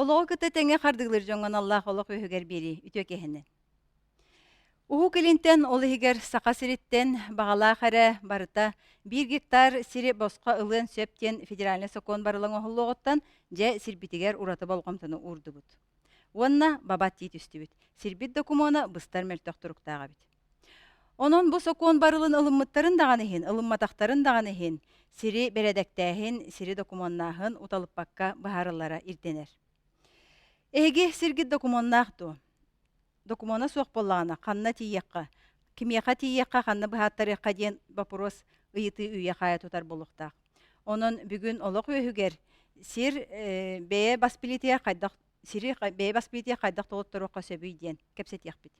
Олоҕу кытта тэҥҥэ хардыылыыр дьоҥҥо аналлаах олох үөһүгэр биэрии үтүө киһини. Уһук Илинтэн, ол иһигэр Саха сириттэн баҕалаах эрэ барыта биир гектар сири босхо ылыан сөп диэн федеральнай сокуон барыла оҥоһуллуоҕуттан дьэ сирбитигэр ураты болҕомтону уурдубут. Уонна бабат дии түстүбүт. Сирбит докумуона быстар мөлтөх туруктаах эбит. Онон бу сокуон барылын ылыммыттарын даҕаны иһин, ылымматахтарын даҕаны иһин, сири бэрэдэктээһин, сири докумуоннааһын уталыппакка быһаарыллара ирдэнэр. Эһиги сиргит докумуоннаах дуо? Докумуона суох буоллаҕына, ханна тиийиэххэ, кимиэхэ тиийиэххэ, ханна быһааттарыахха диэн боппуруос ыйытыы үүйэ-хаайа тутар буолуохтаах. Онон бүгүн олох үөһүгэр сир бэйэ бас билиитигэр хайдах сири бэйэ бас билиитигэр хайдах толотторуохха сөбүй диэн кэпсэтиэхпит.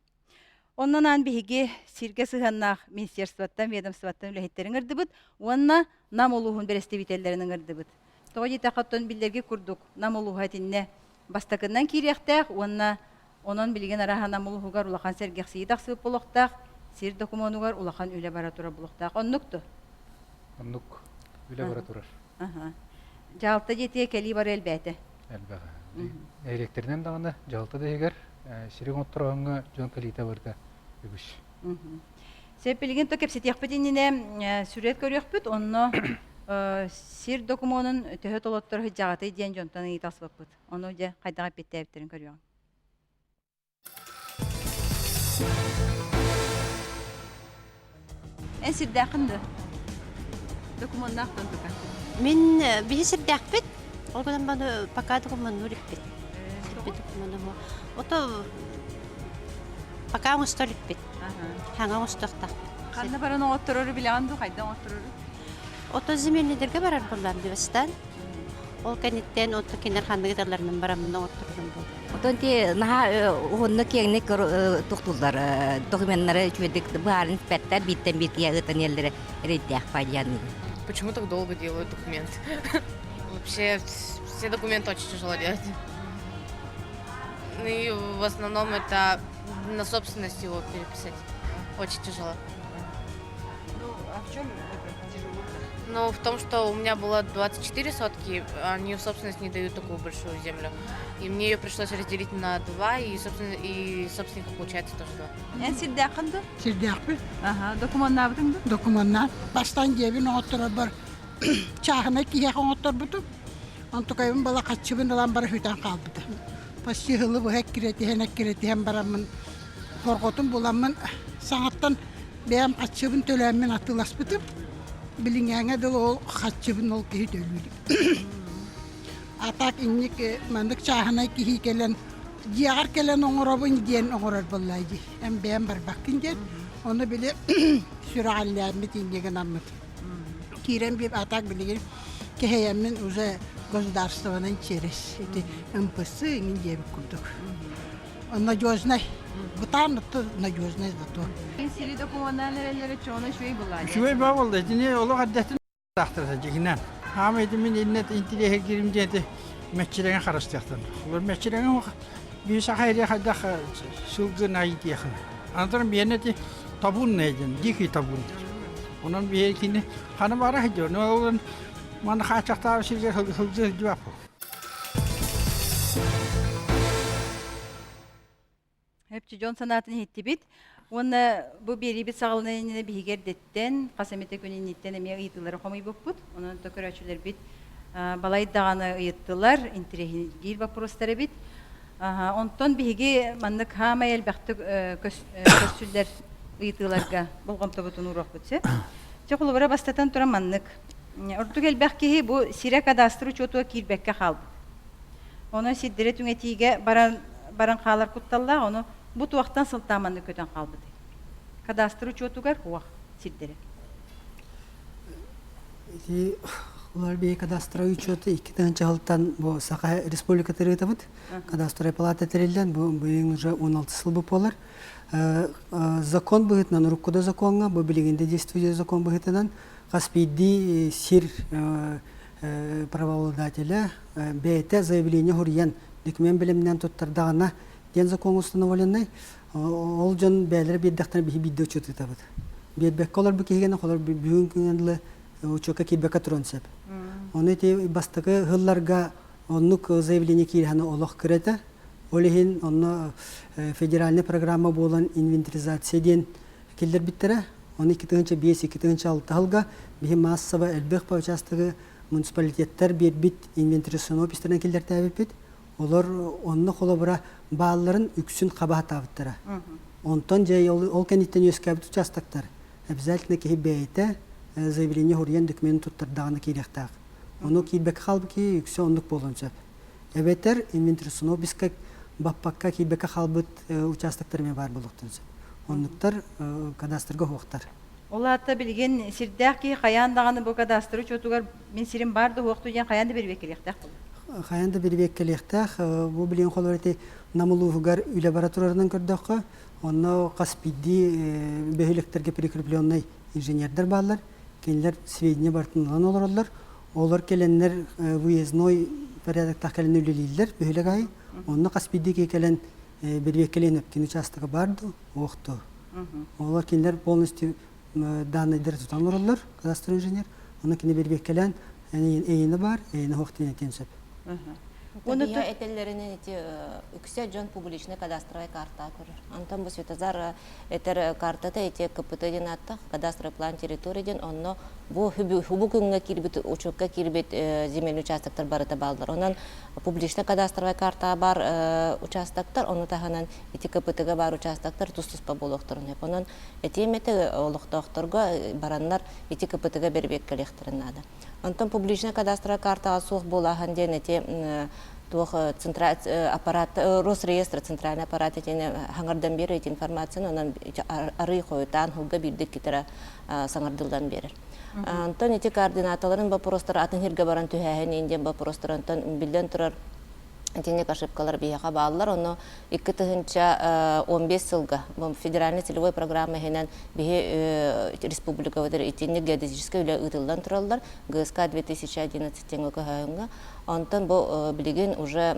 Онон аан биһиги сиргэ сыһыаннаах министерствоттан, ведомствоттан үлэһиттэрин ыҥырдыбыт уонна Нам улууһун бэрэстэбиитэллэрин ыҥырдыбыт. Тоҕо диэтэххэ, оттон биллэрги курдук, Нам улууһа итиннэ бастакыннан киириэхтээх уонна онон билигин арааһа Нам улууһугар улахан сэргэхсийии тахсыбыт буолуохтаах, сир докумуонугар улахан үлэ бара турар буолуохтаах. Оннук дуо? Оннук үлэ бара турар. Дьаһалта дьиэтигэр кэлии бары элбээтэ. Элбэх. Нэһилиэктэринэн даҕаны дьаһалта да иһигэр сири оҥотторооһуҥҥа дьон кэлиитэ барыта үгүс. Сөп билигин то кэпсэтиэхпит иннинэ сүрүөт көрүөхпүт, онно сир докумуонун төһө толотторо сылдьаҕытый диэн дьонтон ыйыталаспыппыт. Ону дьэ хайдах эппиэттээбиттэрин көрүөҕүҥ. Эн сирдээххин да? Докумуоннаах тука? Мин биһи сирдээхпит. Ол гынан баны пока докумуоннуур иппит. Сирбит докумуона Ото пока оҥостор иппит. Хаҥа оҥостуохтаахпыт. Ханна баран оҥотторору билэҕин дуу, хайда оҥотторору? Ото земельнидерге барар буоллаам дибастан. Ол кэнниттэн отто кинилэр ханнык ыталларынан бараммын оҥотторорум буолла. Отон ти наһаа уһуннук киэҥник туохтууллар докуменнары үчүгэйдик быһааран испэттэр бииртэн биир киһи ыытан иһэллэрэ эрэйдээх паадьаныгы. Почему так долго делают документ? Вообще все документы очень тяжело делать. Ну и в основном это на собственность его переписать. Очень тяжело. Ну, а в чем это тяжело? Ну, в том, что у меня было 24 сотки, они в собственность не дают такую большую землю. И мне ее пришлось разделить на два, и, собственно, и собственников получается тоже два. Эн сирдээххин дуо? Сирдээхпин. Аха, докумуоннаабытыҥ дуо? Докумуоннаах. Бастаан дьиэбин оҥотторорбор чааһынай киһиэхэ оҥотторбутум. Онтукайбын бала хаччыбын ылан бара сүтэн хаалбыта. Почти сылы быһа эккирэтиһэн эккирэтиһэн бараммын хорҕотун буламмын саҥаттан Бэйэм хаччыбын төлөөммүн атыыласпытым. Билиҥҥээҥҥэ дылы ол хаччыбын ол киһи төлүүр. А так инник маннык чааһынай киһи кэлэн дьиэҕэр кэлэн оҥоробун диэн оҥорор буоллаа дии. Эн бэйэм барбаккын диэн. Ону били сүрэҕэллээммит инньэ гынаммыт. Киирэн биир а так билигин кэһэйэммин уже государствованан через ити МПС иҥин диэбит курдук. Надежный. Бытаан надежный зато. Сири докумуоннаан эрэллэрэ чоно үчүгэй булаа. Үчүгэй баа буолла. Итини олох эрдэтин тахтарса дьигинэн. Хаама ити мин иннет интириэһиргирим диэти мэччирэҥи харыстыахтан. Олор мэччирэҥи биир саха ири хайдах сылгы найдиэхин. Антон биэнэти табун нэйден, дикий табун. Онон биһи ханы бара хидер. Но маны хаачахтаабы сиргер сылгы сылдьыбаппын. Өпчү дьон санаатын иһиттибит. Уонна бу биэриибит саҕалана иннинэ биһиги эрдэттэн, хас эмитэ күн инниттэн эмиэ ыйытыылары хомуйбуппут. Онон то көрөөччүлэрбит балай даҕаны ыйыттылар, интэриэһиргиир боппуруостар эбит. Онтон биһиги маннык хаамай элбэхтик көссүллэр ыйытыыларга болҕомтобутун ууруохпут сөп. Чэ, холобура, бастатан туран маннык. Ордук элбэх киһи бу сирэ кадастр учуотугар киирбэккэ хаалбыт. Онон сирдэри түҥэтиигэ баран, баран хаалар кутталлаах, ону бу туохтан сылтаан маннык көтөн хаалбытый? Кадастр учуотугар уох сирдэри. Ити улар бии кадастровый учета 2 сылтан бу Саха Республиката ырытабыт. Кадастровая палата тэриллэн бу быйыл уже 16 сыл буолар. Закон быһыытынан урукку да законҥа бу билигин да действующий закон быһыытынан хас биирдии сир правообладателя бэйэтэ заявление суруйан документ бэлэмнээн туттардаҕына диэн закон установленный ол дьон бэйэлэрэ биэрдэхтэринэ биһи биирдэ учет ыытабыт биэрбэккэ олорбут киһигэнэ холор бүгүн күнүн дылы учетка киирбэккэ туран сөп ону ити бастакы сылларга Оннук заявление киирһэни олох кыра Ол иһин онно федеральный программа буолан инвентаризация диэн киллэрбиттэрэ. Оны 2005-2006 сылга биһи массово элбэх по участогы муниципалитеттар биэрбит инвентаризационный описьтарынан киллэртээбиппит. Олор онно холобура баалларын үксүн хаба хатаабыттара. Онтон дьэ ол кэнниттэн үөскээбит участоктар обязательно киһи бэйэтэ заявление хуруйан документ туттардаҕына киириэхтээх. Ону киирбэккэ хаалбыт киһи үксэ оннук буолуон сөп. Эбэтэр инвентаризационный описка баппакка киирбэккэ хаалбыт участоктар эмиэ баар буолуохтарын сөп. Оннуктар кадастрга уһуохтар. Ол аата билигин сирдээх киһи хайаан даҕаны бу кадастр учуотугар мин сирим баар да уһуохтуу диэн хайаан да бирибиэккэлиэхтээх буолар. Хайаан да бирибиэккэлиэхтээх. Бу билигин холобур ити Нам улууһугар үлэ бара турарынан көрдөххө, онно хас биирдии бөһүөлэктэргэ прикрепленный инженердэр бааллар. Кинилэр сведения барытын ылан олороллор. Олор кэлэннэр выездной порядоктаах кэлэн үлэлииллэр бөһүөлэк аайы. Онно хас биирдии киһи кэлэн бирибиэккэлиэн өп. Кини учаастага баар дуу, суох дуу. Олор кинилэр полностью данныйдары тутан олороллор, кадастр инженер. Онно кини бирибиэккэлээн эйиэнэ баар, эйиэнэ суох диэн этиэн сөп. Биһиэ этэллэринэн ити үксэ дьон публичный кадастровай карта көрөр. Онтон бу Светозар этэр картата ити КПТ диэн ааттаах кадастровый план территории диэн онно бу бу күҥҥэ киирбит учуокка киирбит земельный участоктар барыта бааллар. Онон публичный кадастровай картаҕа баар участоктар, ону таһынан ити КПТ-га баар участоктар тус-туспа буолуохтарын сөп. Онон этиэм этэ олохтоохторго бараннар ити КПТ-га бэрэбиэркэлиэхтэрин наада. Онтон публичная кадастровая картаҕа суох буолааһын диэн ити туох аппарат Росреестр центральный аппарат итини хаҥардан биэрэр ити информацияны онон арый хойутаан сылга биирдэ иккитэ саҥардыллан биэрэр. Онтон ити координаталарын боппуруостара атын сиргэ баран түһээһин иин диэн боппуруостар онтон биллэн турар итинник ошибкалар биһиэхэ бааллар. Ону 2015 сылга федеральный целевой программа иһинэн биһи республикабытыгар итинник геодезическай үлэ ыытыллан тураллар ГСК 2011 тэҥҥэ көһөөһүҥҥэ. Онтон бу билигин уже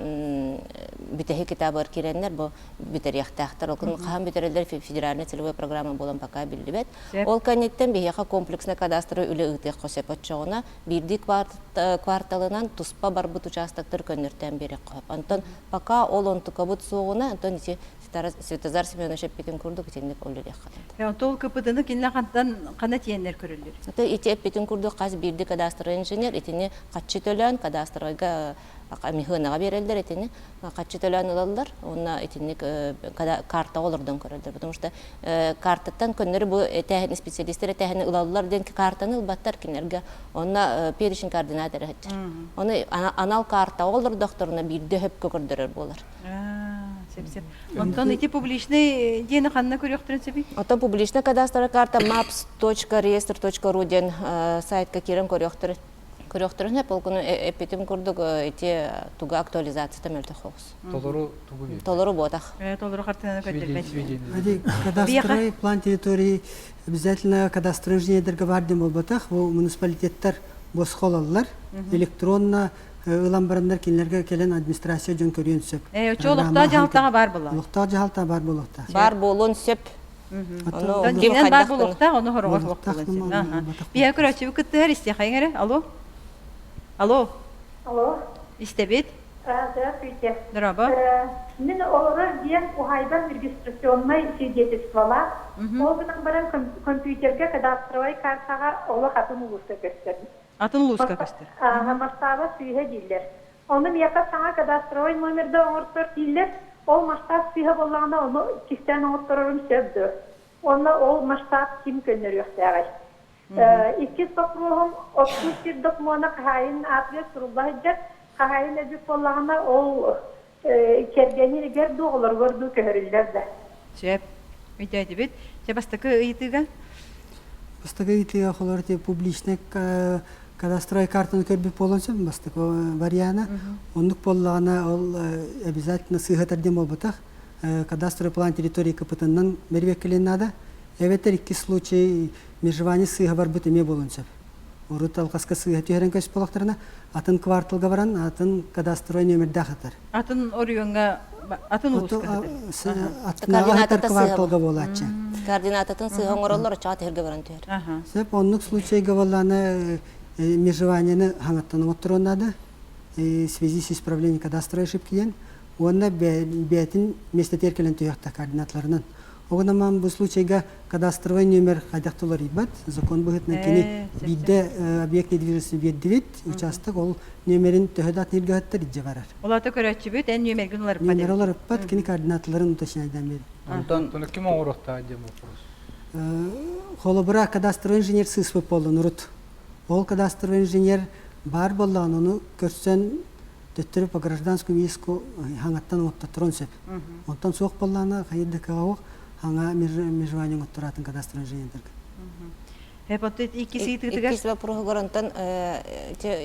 бүтэһик китабыгар киирэннэр бу бүтэриэхтээхтэр. Ол хаһан бүтэрэллэр федеральный целевой программа буолан пока биллибэт. Ол кэнниттэн биһиэхэ комплекснай кадастры үлэ ыытыахха сөп оччоҕуна биирдии кварталынан туспа барбыт участоктар көннөртөөн биэриэххэ сөп. Онтон пока ол онтукабыт суоҕуна, онтон ити Светозар Семенович эппитин курдук итинник үлэлиэххэ наада. Онтон ол КПД-ны кинилэр хантан хана тиэннэр көрөллөр? Ити эппитин курдук хас биирдии кадастровай инженер итини хаччы төлөөн кадастровайга механаҕа биэрэллэр итини хаччы төлөөн ылаллар уонна итинник картаҕа олордон көрөллөр потому что картаттан көннөрү бу этээһин специалистер этээһини ылаллар диэн картаны ылбаттар кинилэргэ онно перечень координат эрэ сылдьар ону анал картаҕа олордохторуна биирдэ хөпкө көрдөрөр буолар сөп сөп онтон ити публичный диэни ханна көрүөхтэрин сөбүй оттон публичный кадастровая карта maps.реестр.ру диэн сайтка киирэн көрүөхтэрин Көрүөхтэрин сөп, ол күнү эппитим курдук ити туга актуализацията мөлтөх соҕус. Толору тугу биэрбэт? Толору буотах. Толору хартыынаны көрдөрбөт. Ади кадастровый план территории обязательно кадастровый инженердерге бар диэн буолбатах. Бу муниципалитеттар босхо ылаллар. Электронно ылан бараннар кинилэргэ кэлэн администрация дьон көрүөн сөп. Оччо олохтоох дьаһалтаҕа баар буолла. Олохтоох дьаһалта баар буолуохтаах. Баар буолуон сөп. Ону дьиҥинэн баар буолуохтаах, ону хороҕор суох буолуон сөп. Биһиэхэ көрөөччүбүт кыттыһар истиэхэйиҥ эрэ. Алло. Алло. Алло. Истэбит. Здравствуйте. Дорообо. Мин олорор дьиэм уһаайбам регистрационнай свидетельстволаах. Ол гынан баран компьютерга кадастровай картаҕа олох атын улууска көстөр. Атын улууска көстөр. Масштаба сыыһа дииллэр. Ону миэхэ саҥа кадастровай номерда оҥортор дииллэр. Ол масштаб сыыһа буоллаҕына, ону иккистээн оҥотторорум сөп дуо? Уонна ол масштаб ким көннөрүөхтээҕий? Иккис боппуруоһум, оттуур сир докумуона хаһаайын аатыгар сурулла сылдьар. Хаһаайын өлбүт буоллаҕына, ол кэргэнигэр дуу, оҕолоругар дуу көһөрүллэр да? Сөп. Өйдөөтүбүт. Чэ, бастакы ыйытыыга? Бастакы ыйытыыга холор публичный кадастровай картаны көрбүт буолан сөп бастакы вариана. Оннук буоллаҕына ол обязательно сыыһатар диэн буолбатах. Кадастровый план территории КПТ-нан бэрибиэккэлиэн наада. Эбэтэр икки случай межевание сыыһа барбыт эмиэ буолуон сөп. Урут алҕаска сыыһа түһэрэн көс буоллахтарына, атын кварталга баран, атын кадастровай нүөмэрдээх атар. Атын оройуоҥҥа атын улууска Аттынааҕы атар кварталга буолааччы. Координататын сыыһа оҥороллор, оччоҕо түһэргэ баран түһэр. Сөп, оннук случайга буоллаҕына межеваниены хаҥаттан оҥотторуон наада. в связи с исправлением кадастровой ошибки диэн уонна бэйэтин миэстэтигэр кэлэн түһүөхтээх координатларынан. Оҕунамаан бу случайга кадастровай нүөмэр хайдах да уларыйбат. Закон быһыытынан кини биирдэ объект недвижимости биэрдибит, участок ол нүөмэрин төһө да атын иргэһэттэр илдьэ барар. Ол аата көрөөччүбүт эн нүөмэргин уларыппат. Нүөмэри уларыппат, кини координаталарын уточняйдаан биэрэр. Онтон ким оҥоруохтаах диэн вопрос. Холобура, кадастровый инженер сыыспыт буоллун урут. Ол кадастровый инженер баар буоллаҕына, ону көрсөн төттөрү по гражданскому иску хаҥаттан оҥоттотторон сөп. Онтон суох буоллаҕына, хайыр да кыаҕа хаҥа межевание оҥотторатын кадастровый инженердэргэ. Иккис ыйытыытыгар Иккис вопроһугар онтон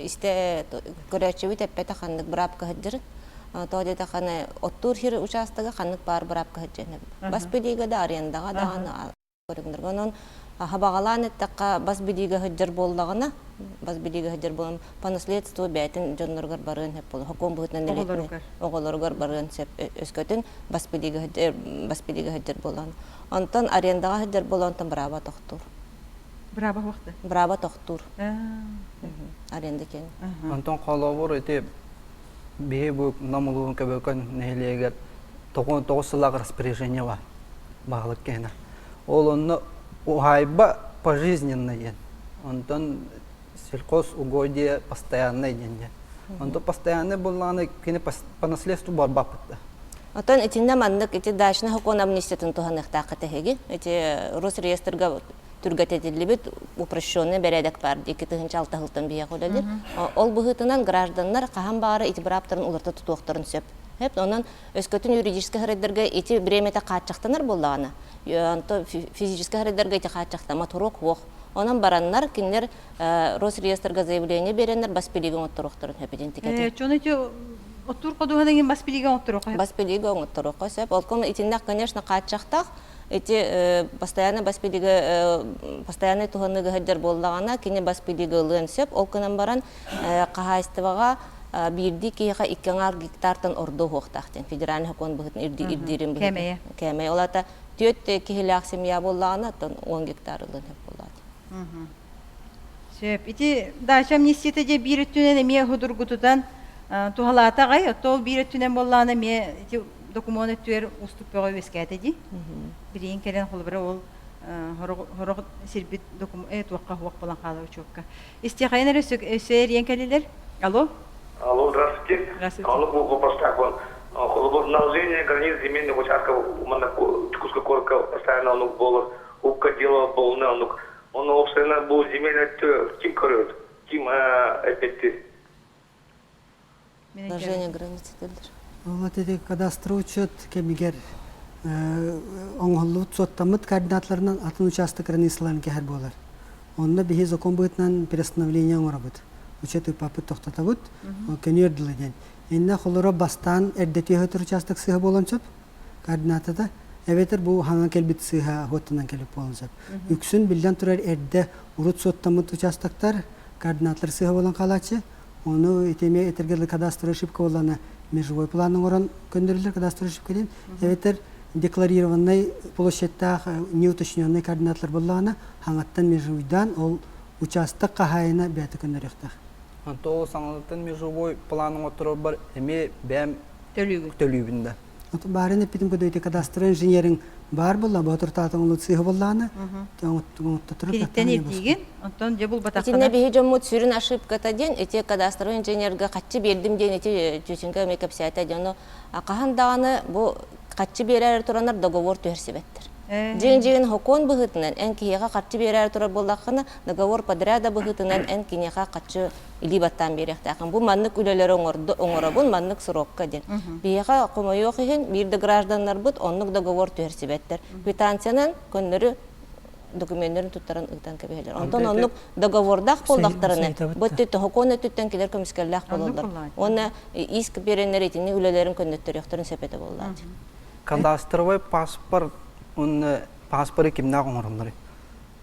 истэ көрөөччүбүт эппэтэ ханнык быраапка сылдьарын. Тоҕо диэтэххинэ оттуур сир учаастага ханнык баар быраапка сылдьарын. Бас билиигэ да арендаҕа даҕаны көрүҥнэргэ. Онон хабаҕалаан эттэххэ бас билиигэ сылдьар буоллаҕына, бас билиигэ сылдьар буолан по наследству бэйэтин дьонноругар барыан сөп буолар. Сокуон быһыытынан Оҕолоругар. оҕолоругар барыан сөп өскөтүн бас билиигэ бас билиигэ сылдьар буолан. Онтон арендаҕа сылдьар буолан онтон бырааба тохтуур. Бырааба хуохта. Бырааба тохтуур. Аренда киэн. Онтон холобур ити биһи бу Нам улууһун Көбөкөн нэһилиэгэр 99 сыллаах распоряжение бар баһылык киһинэ. Ол онно уһаайба пожизненный диэн. Онтон сельхозугодие постоянный диэн диэн. Онтон постоянный буоллаҕына кини по наследству барбаппыт да. Оттон итиннэ маннык ити дачный сокуон амнистиятын туһаныахтаахха тэһиги. Ити Росреестрга түргэтэтиллибит упрощенный бэрээдэк баар 2006 сылтан биһиэхэ үлэлиир. Ол быһыытынан гражданнар хаһан баҕара ити бырааптарын уларыта тутуохтарын сөп. Онон өскөтүн юридическай харайдарга ити бириэмэтэ хааччахтанар буоллаҕына, онто физическэй харайдарга ити хааччахтаммат уруок суох. Онон бараннар кинилэр Росреестрга заявление биэрэннэр бас билиигэ оҥотторуохтарын сөп итинтикэтин. Чону ити оттуур ходуһан эҥин бас билиигэ оҥотторуохха сөп. Бас билиигэ оҥотторуохха сөп. Ол итиннэх, конечно, хааччахтаах. Ити постоянно бас билиигэ постоянный туһаныыга сылдьар буоллаҕына, кини бас билиигэ ылыан сөп. Ол гынан баран хаһаайыстыбаҕа биирдии киһиэхэ икки аҥаар гектартан ордуо уһуохтаах диэн федеральный сокуон быһыытын ирдиирин быһыытын. Кээмэйэ. Ол аата түөрт киһилээх семья буоллаҕына, оттон 10 гектар ылыан сөп буоллаҕа. Сөп. Ити дача амнистията дьэ биир өттүнэн эмиэ судургутутан туһалаата аҕай, оттон ол биир өттүнэн буоллаҕына эмиэ ити докумуон өттүгэр уустук бөҕө үөскээтэ дии. Билигин кэлэн холобура ол сорох сирбит туохха суох буолан хаалар учуокка. Истиэхэйин эрэ өссө эрийэн кэллилэр. Алло. Алло, здравствуйте. Здравствуйте. Алло, вопрос такой. Холобур, наложение границ земельных участков Чукотского корка постоянно онук болор, укка дело болна онук. Он уопсайынан бу земельный ким көрөт, ким эппетти? Наложение границ этилдер. Вот эти кадастровый учет кэмигэр оҥоһуллубут суоттаммыт координатларынан атын участок границаларын кэһэр буолар. Онно биһи закон быһыытынан перестановление оҥоробут. Учет ыыппаппыт тохтотобут. Көнүөр дылы диэн. Иннэ холоро бастаан эрдэтиэ өтөр участок сыыһа буолан сөп координатата. Эбэтэр бу хаҥан кэлбит сыыһа хуоттанан кэлбит буолан сөп. Үксүн биллэн турар эрдэ урут суоттаммыт участоктар координатлар сыыһа буолан хаалааччы. Ону ити эмиэ этэргэ кадастровая ошибка буоллаҕына межевой план оҥорон көннөрүллэр кадастровая ошибка диэн. Эбэтэр декларированнай площадьтаах неуточненный координатлар буоллаҕына хаҥаттан межевойдаан ол участок хаһаайына бэйэтэ көннөрүөхтээх. Онто ол саҥалыттан межевой план оҥотторорбор эмиэ бэйэм төлүүгүн. Төлүүбүн да. Баарын эппитим курдук кадастровый инженеринг баар буолла, боотуртаатыҥ улут сыыһа буоллаҕына, Киниттэн ирдиигин, онтон дьэ булбатаххына. Итиннэ биһи дьоммут сүрүн ошибката диэн ити кадастровый инженергэ хаччы биэрдим диэн ити чүүчүҥкэ эмиэ кэпсээтэ дьону хаһан даҕаны бу хаччы биэрээр туранар договор түһэрсибэттэр. Дьиҥ-дьиҥин сокуон быһыытынан эн киһиэхэ харчы биэрээр турар буоллаххына, договор подряда быһыытынан эн киниэхэ харчы илии баттаан биэриэхтээххин. Бу маннык үлэлэри оҥоробун, маннык срокка диэн. Биһиэхэ хомойуох иһин биир да гражданнарбыт оннук договор түһэрсибэттэр. Квитанциянан көннөрү докуменнарын туттаран ыытан кэбиһэллэр. Онтон оннук договордаах буоллахтарына, бу сокуон өттүттэн килэр көмүскэллээх буолаллар. Уонна иск биэрэннэр итини үлэлэрин көннөттөрүөхтэрин сөп этэ буоллааччы. Кадастровый паспорт уонна паспоры кимнээх оҥороллорый?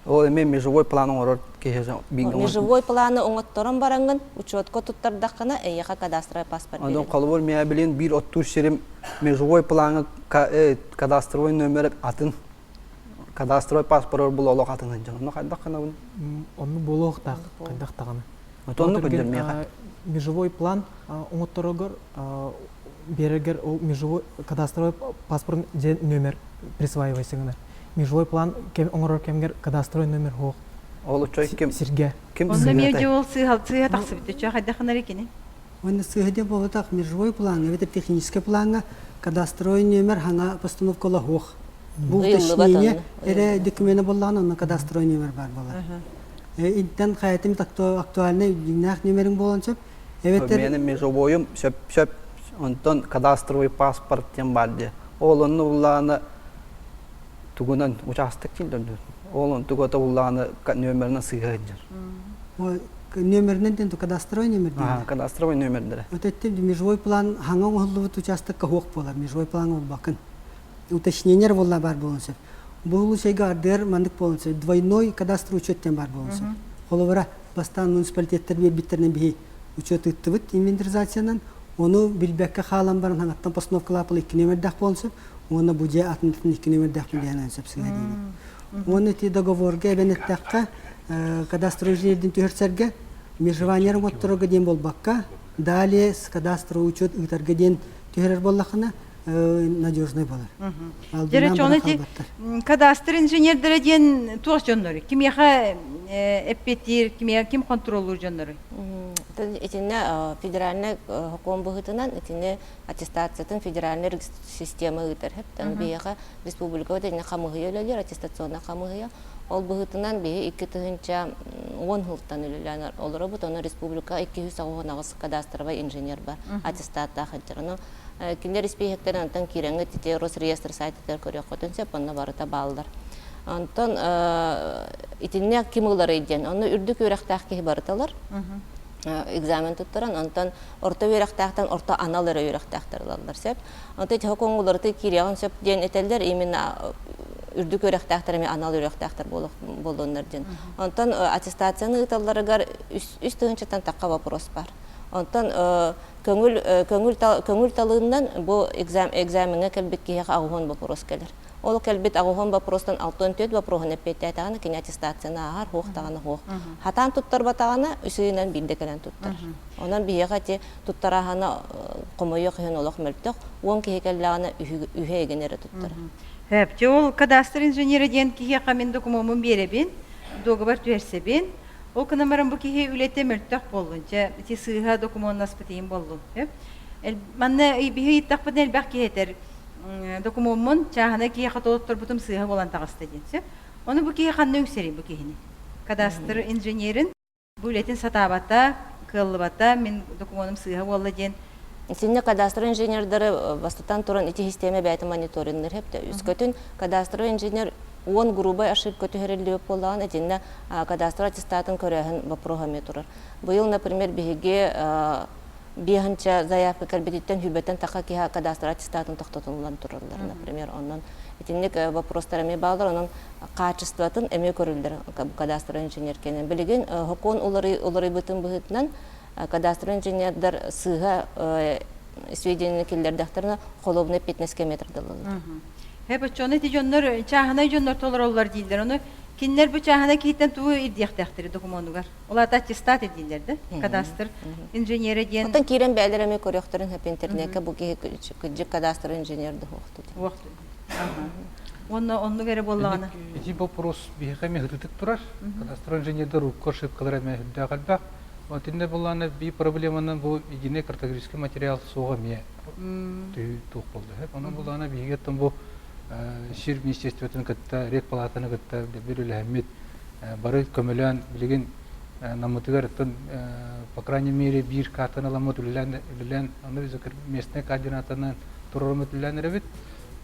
Ол эмиэ межевой план оҥорор киһи Межевой планы оҥотторон бараҥҥын учетка туттардаххына эйиэхэ кадастровый паспорт Онон холобур миэхэ билин биир оттуур сирим межевой плаҥа кадастровый номер атын кадастровый паспорт була олох атын сылдьар. Онно хайдах гынабын? Онну буолуохтаах хайдах даҕаны. Отонну көрдөр миэхэ. Межевой план оҥотторогор берегер ол межевой кадастровый паспорт дьэ номер присваивайсыгынар. Межевой план кем оҥорор кэмгэр кадастровый номер хуох. Ол очой ким сиргэ. Ким Онно эмиэ дьэ ол сыыһа сыыһа тахсыбыт өчө хайдахынар кини. Уонна сыыһа диэн буолбатах межевой плаҥҥа эбэтэр техническэй плаҥҥа кадастровый номер хаҥа постановкала суох. Бу уточнение эрэ докумена буоллаҕына онно кадастровый номер баар буолар. Интэн хайатым актуальный дьиҥнээх номериҥ буолан сөп. Эбэтэр Миэнэ межевойум сөп сөп онтон кадастровый паспорт диэн баар дии. Ол онно буллаҕына тугунан учаастак киллэрдин. Ол онтуга тобуллаҕына нүөмэринэн сыыһа сылдьар. Нүөмэринэн диэн кадастровый номер диэн. Кадастровый номердэрэ. Вот это межевой план хаҥа оҥоһуллубут участокка суох буолар. Межевой план буолбаккын. Уточнение буолла бар буолуон сөп. Бу случайга ардыар маннык буолуон сөп. Двойной кадастр учет диэн бар буолуон сөп. Холобура, бастаан муниципалитеттар биэрбиттэринэн биһи учет ыыттыбыт инвентаризациянан. Ону билбэккэ хаалан баран хаҥаттан постановкалаапыл икки нүөмэрдээх буолуон сөп. Уонна бу дьиэ атын икки нүөмэрдээхпин диэн сөп сыыһа диибин. Уонна ити договорга эбэн эттэххэ, кадастровый инженердин түһэрсэргэ межевание оҥотторорго диэн буолбакка, далее с кадастровый учет ыытарга диэн түһэрэр буоллаххына, надежный болар. Дьэ, чону ити кадастр инженердэрэ диэн туох дьоннору? Кимиэхэ эппиэттиир, кимиэхэ ким контроллуур дьоннору? Итиннэ федеральнай сокуон быһыытынан итини аттестациятын федеральнай система ыытар хэптэн биһиэхэ республикабыт итиннэ хамыыһыйа үлэлиир аттестационнай хамыыһыйа ол быһыытынан биһи 2010 сылтан үлэлээн олоробут ону республика 298 кадастровай инженер бар аттестаттаах сылдьар ону кинилэр испииһэктэрин онтон киирэҥҥит ити Росреестр сайтыгар көрүөххүтүн сөп онно барыта бааллар онтон итиннэ ким ыларый диэн онно үрдүк үөрэхтээх киһи барыта ылар экзамен туттаран онтон орто үөрэхтээхтэн орто анал эрэ үөрэхтээхтэр ылаллар сөп. Онтон ити хокуон уларытыы киириэҕин сөп диэн этэллэр именно үрдүк үөрэхтээхтэр эмиэ анал үөрэхтээхтэр буолуоннар диэн. Онтон аттестацияны ыыталларыгар үс тыһыынчаттан тахха вопрос бар. Онтон көҥүл көҥүл көҥүл талыыннан бу экзамеҥҥа кэлбит киһиэхэ аҕыһуон вопрос кэлэр. Ол кэлбит аҕыһуон боппуруостан 64 боппуруоһун эппиэттээтэҕинэ, кини аттестацияны ааһар, суох даҕаны суох. Хатаан туттарбатаҕына, үс ыйынан биирдэ кэлэн туттар. Онон биһиэхэ ити туттарааһына хомойуох иһин олох мөлтөх. 10 киһи кэллэҕинэ үһэ эгин эрэ туттар. Сөп. Дьэ ол кадастр инженерэ диэн киһиэхэ мин докумуоммун биэрэбин, дуогабар түһэрсэбин. Ол гынан баран бу киһи үлэтэ мөлтөх буоллун. Дьэ ити сыыһа докумуоннаспыт иһин буоллун. Сөп. Манна биһи ыйыттахпытына элбэх киһи этэр. Докумуоммун чааһынай киһиэхэ толотторбутум сыыһа буолан таҕыста диэн сөп. Ону бу киһи ханна үҥсэрий бу киһини? Кадастр инженерин бу үлэтин сатаабата, кыаллыбата, мин докумуонум сыыһа буолла диэн. Итиннэ кадастр инженердары бастатан туран ити систиэмэ бэйэтэ мониторинныр хэптэ. Үскөтүн кадастровый инженер уон грубай ошибка түһэриллибит буоллаҕына итиннэ кадастр аттестатын көрөөһүн боппуруоһа эмиэ турар. Быйыл, например, биһиги биэһинчэ заявка кэлбититтэн хүбэтэн таха киһи кадастр аттестатын тохтотуллан тураллар, например, онон итинник вопростар эмиэ бааллар, онон качествотын эмиэ көрүллэр кадастр инженер кэнэн. Билигин хокуон уларыйбытын быһыытынан кадастр инженердар сыыһа сведения киллэрдэхтэринэ холуобунай пятнадцать метрдалаллар. Хэп оччону ити дьоннор чааһынай дьоннор толороллор дииллэр. Ону кинилэр бу чааһынай киһиттэн тугу ирдиэхтээхтэри докумуонугар? Ол аата аттестат дииллэр да, кадастр инженерэ диэн. Оттон киирэн бэйэлэр эмиэ көрүөхтэрин сөп интернеккэ бу киһи кырдьык кадастр инженер да уохту. Уохту. Уонна оннук эрэ буоллаҕына. Ити вопрос биһиэхэ эмиэ ытытык турар. Кадастр инженердэр урукку ошибкалара эмиэ үрдээх элбэх. Итиннэ буоллаҕына биир проблеманан бу единый картографический материал суоҕа эмиэ туох буолла. Онон буоллаҕына биһиги оттон бу сир министерствотын кытта, рекпалаатаны кытта бир үлэһэммит бары көмөлөөн билигин наммытыгар оттон по крайней мере биир картаны ыламмыт үлэлээн үлэлээн аны местный координатанан туруораммыт үлэлээн эрэбит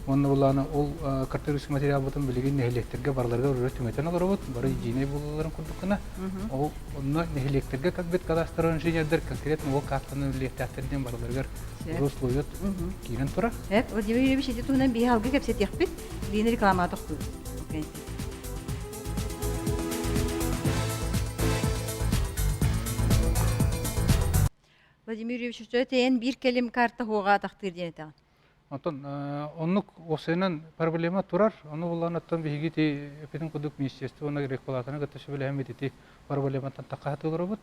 уонна булааны ол картографический материалбытын билигин нэһилиэктэргэ барыларыгар өрө түҥэтэн олоробут бары единый буолалларын курдук гына ол онно нэһилиэктэргэ кэлбит кадастровый инженердэр конкретно ол картаны үлэлиэхтээхтэр диэн барыларыгар условия киирэн турар. Владимир Юрьевич ити туһунан биһи алгы кэпсэтиэхпит. Билигин рекламаҕа тохтуубут. Владимир Юрьевич, эн биир кэлим карта хуоҕа атахтыыр диэн этэҕин. Онтон оннук уопсайынан проблема турар. Ону буллаан оттон биһиги ити эппитин курдук министерство уонна рекпалаатаны кытта сөбүлэһэммит ити проблематтан тахха сатыыларыбыт.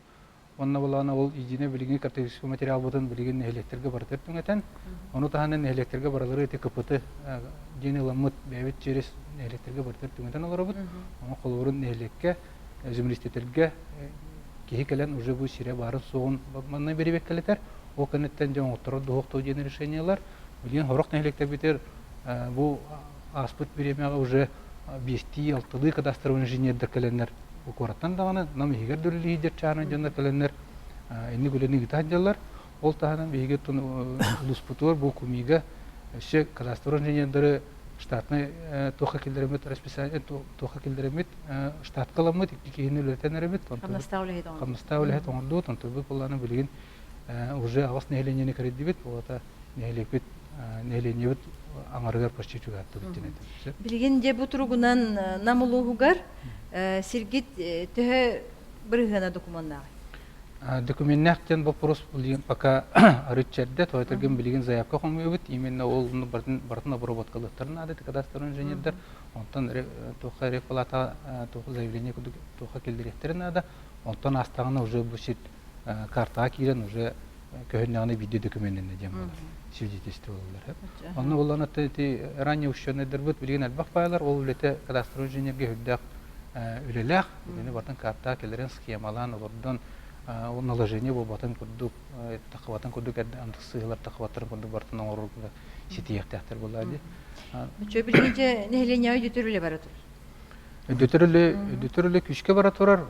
Онно булаана ол единый билигин картографическай материалбытын билигин нэһилиэктэргэ барытыгар түҥэтэн, ону таһынан нэһилиэктэргэ барылары ити КПТ диэн ыламмыт бэйэбит через нэһилиэктэргэ барытыгар түҥэтэн олоробут. Ону холобурун нэһилиэккэ, землистэтэргэ киһи кэлэн уже бу сирэ баарын суоҕун манна бэрэбиэркэлэтэр. Ол кэнниттэн дьэ оҥотторор дуһуохтуу диэн решениелар. Билигин сорох нэһилиэктэрбитигэр бу ааспыт бириэмэҕэ уже биэстии, алталыы кадастровый инженердэр кэлэннэр куораттан даҕаны Нам иһигэр да үлэлиир чааһынай дьоннор кэлэннэр инник үлэни ыыта сылдьаллар. Ол таһынан биһиги улууспутугар бу кумига өссө кадастровый инженердары штатнай туохха киллэрэммит расписание туохха киллэрэммит штатка ыламмыт икки киһини үлэлэтэн эрэбит. Хамнастаах үлэһит оҥордубут. Онтубут буоллаҕына билигин уже аҕыс нэһилиэнньэни кэрийдибит. Ол нэһилиэкпит нэһилиэнньэбит аҥарыгар почти чугаһаттыбыт диэн этим. Билигин дьэ бу туругунан Нам улууһугар сиргит төһө бырыһыана докумуоннааҕый? Докуменнаах диэн боппуруос билигин пока арыт чэрдэ, тоҕо билигин заявка хомуйабыт, именно ол бартын бартын обработкалыахтарын наада кадастр инженердэр, онтон туохха рекпалата туох заявление курдук туохха киллэриэхтэрин наада, онтон астаҕына уже бу сир картаҕа киирэн уже көһүннэҕинэ биирдэ документэннэ диэн буолар свидетельстволар. Онно буллан ити ранее ученайдарбыт билигин элбэх баайлар, ол үлэтэ кадастровый инженергэ үрдээх үлэлээх, итини бартын картаҕа кэлэрин схемалаан олордон ол наложение буолбатын курдук, тахыбатын курдук андык сыыһалар тахыбаттарын курдук бартын оҥорорго ситиһиэхтээхтэр буоллаа дии. Чө билигин дьэ нэһилиэнньэҕэ өйдөтөр үлэ бара турар. Өйдөтөр үлэ күүскэ бара турар.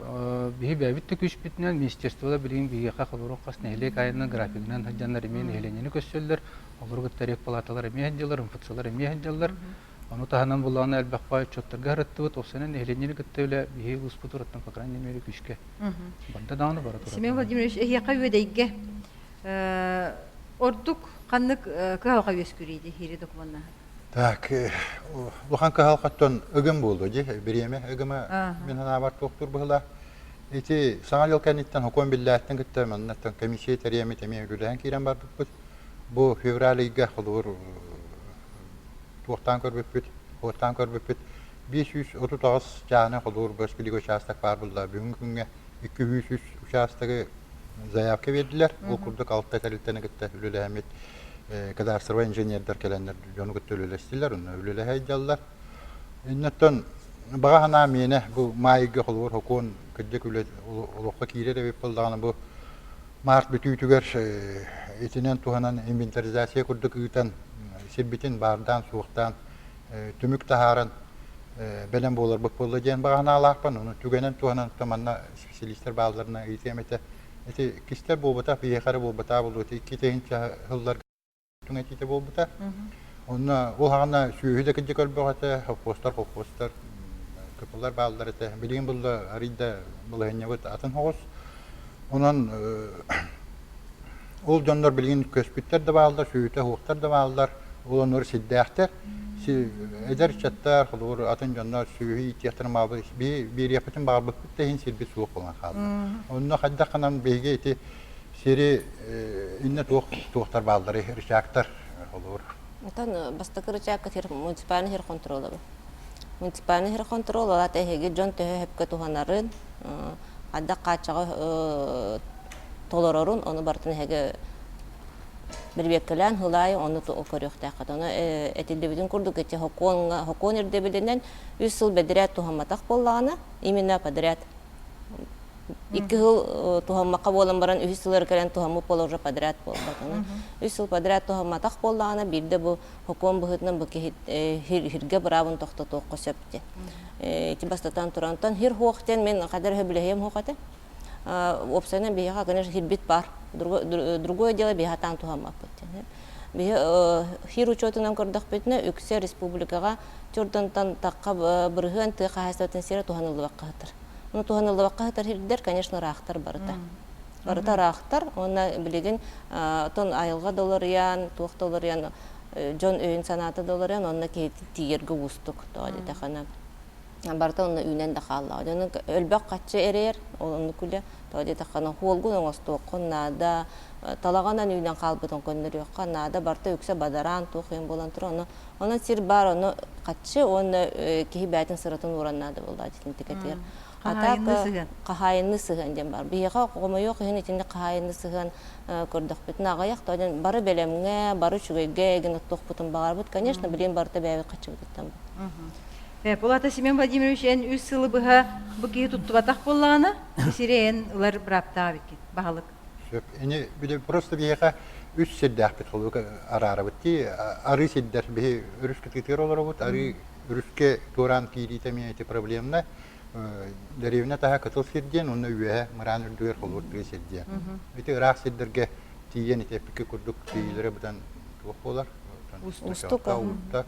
Биһи бэйэбит да күүспүтүнэн министерствода билигин биһиэхэ холобур хас нэһилиэк айанынан графигынан сылдьаннар эмиэ нэһилиэнньэни көрсөллөр. Олору кытта рекпалаталар эмиэ сылдьаллар, МФЦлар эмиэ сылдьаллар. Ону таһынан булаана элбэх баай отчуоттарга сырыттыбыт. Опсайынан нэһилиэнньэни кытта үлэ биһи улууспут по крайней мере күүскэ барда даҕаны бара турар. Семен Владимирович, эһиэхэ үөдэйгэ ордук ханнык кыһалҕа үөскүүрүй диһири докумуоннаһар? Так, улахан кыһалҕаттан ыгым буолуо дии, бириэмэ ыгыма мин санаабар туохтуур быһыылаах. Ити Саҥа дьыл кэнниттэн сокуон биллээттэн кытта маннаттан комиссия тэрийэммит эмиэ үлэлээн киирэн барбыппыт. Бу февраль ыйга холобур туохтаан көрбүппүт, уоттаан көрбүппүт 538 чааһынай холобур бөспүлүк учаастак баар буолла. Бүгүҥҥү күҥҥэ 203 учаастагы заявка биэрдилэр. Ол курдук алта тэрилтэни кытта үлэлэһэммит кадастровай инженердэр кэлэннэр дьону кытта үлэлэстилэр, онно үлэлэһэ сылдьаллар. Иннаттан баҕа санаа миэнэ бу маайга холобур сокуон кырдьык үлэ олоххо киирэр эбит буоллаҕына бу март бүтүүтүгэр итинэн туһанан инвентаризация курдук ыытан сирбитин баардаан суохтаан түмүк таһааран бэлэм буоларбыт буолла диэн баҕа санаалаахпын. Ону түгэнэн туһанан манна специалистар баалларына ыйытыам этэ. Ити кистэл буолбатах, биһиэхэ эрэ буолбатах буолуо. Ити 2 тыһыынча сылларга түҥэтиитэ буолбута. Онно ол хаҕана сүөһү да кырдьык өлбөх этэ, холкуостар, холкуостар, КПлар бааллар этэ. Билигин булла арыйда балаһыанньабыт атын соҕус. Онон ол дьоннор билигин көспүттэр да бааллар, сүөһүтэ суохтар да бааллар, ол оннугар сирдээхтэр. Эдэр ыччаттар, холобур, атын дьоннор сүөһү иитиэхтэрин баҕарбыт, биэриэхпитин баҕарбыппыт да иһин сирбит суох буолан хаалла. Онно хайдах гынан биһиги ити сири иннэ туох туохтар баалларый, рычагтар, холобур. Оттон бастакы рычагка муниципальный сир контрола Муниципальный сир контрол алата эһиги дьон төһө сөпкө туһанарын, хайдах хааччаҕы толорорун, ону барытын эһиги бирбиэккэлээн һылаайы ону көрүөхтээххит. Ону этиллибитин курдук ити сокуоҥҥа сокуон ирдэбилинэн үс сыл бэдэрээт туһамматах буоллаҕына, именно подряд икки сыл туһаммакка буолан баран үһүс сылыгар кэлэн туһаммыт буола уже подряд буолбат. Үс сыл подряд туһамматах буоллаҕына биирдэ бу сокуон быһыытынан бу киһи хиргэ быраабын тохтотуохха сөп диэн. Ити бастатан турантан хир хуох диэн мин хадар сөбүлэһиэм хуох этэ. Уопсайынан биһиэхэ, конечно, хирбит бар. Другое дело биһиэхэ таан туһаммаппыт диэн. Биһи хир учетунан көрдөхпүтүнэ үксэ республикаҕа чурдантан тахха бырыһыан тыа хаһаайыстыбатын сирэ туһаныллыбакка сытар. Ону туһаныллыбакка сытар сирдэр, конечно, ыраахтар барыта. Барыта ыраахтар уонна билигин отон айылҕа да уларыйан, туох да уларыйан, дьон өйүн-санаата да уларыйан, онно киһи тиийэргэ уустук. Тоҕо диэтэххинэ, барыта онно үүнэн да хааллаҕа. Дьону өлбөх хаччы эрэйэр, ол оннук үлэ. Тоҕо диэтэххинэ, хуолгун оҥостуоххун наада, талаҕынан үүнэн хаалбытын көннөрүөххэ наада, барыта үксэ бадараан, туох иһин буолан турар. Ону онон сир баар, ону хаччы уонна киһи бэйэтин сыратын ууран наада буоллаҕа дьитинтикэтигэр. Хаһаайынныы сыһыан. Хаһаайынныы сыһыан диэн бар. Биһиэхэ хомойуох иһин итинник хаһаайынныы сыһыан көрдөхпүтүнэ аҕыйах тоҕо бары бэлэмҥэ, бары үчүгэйгэ эгин оттуохпутун баҕарбыт. Конечно, билигин барыта бэйэбит хаччыбытыттан бу. Пулата Семен Владимирович эн үс сылы быһа бу киһи туттубатах буоллаҕына, сири эн ылар бырааптаах эбиккин, баһылык. Сөп. Ини били просто биһиэхэ үс сирдээхпит холука араарабыт дии. Арыы сирдэр биһи өрүс кытыытыгар олоробут, арыы өрүскэ туораан киириитэ эмиэ ити проблемна. Дэриэбинэ таһа кытыл сир диэн уонна үөһэ мыраан үрдүгэр холуур тыа сир диэн. Ити ыраах сирдэргэ тиийэн ити эппиккэ курдук тиийиилэрэ быдан туох буолар? Уустук. Уутта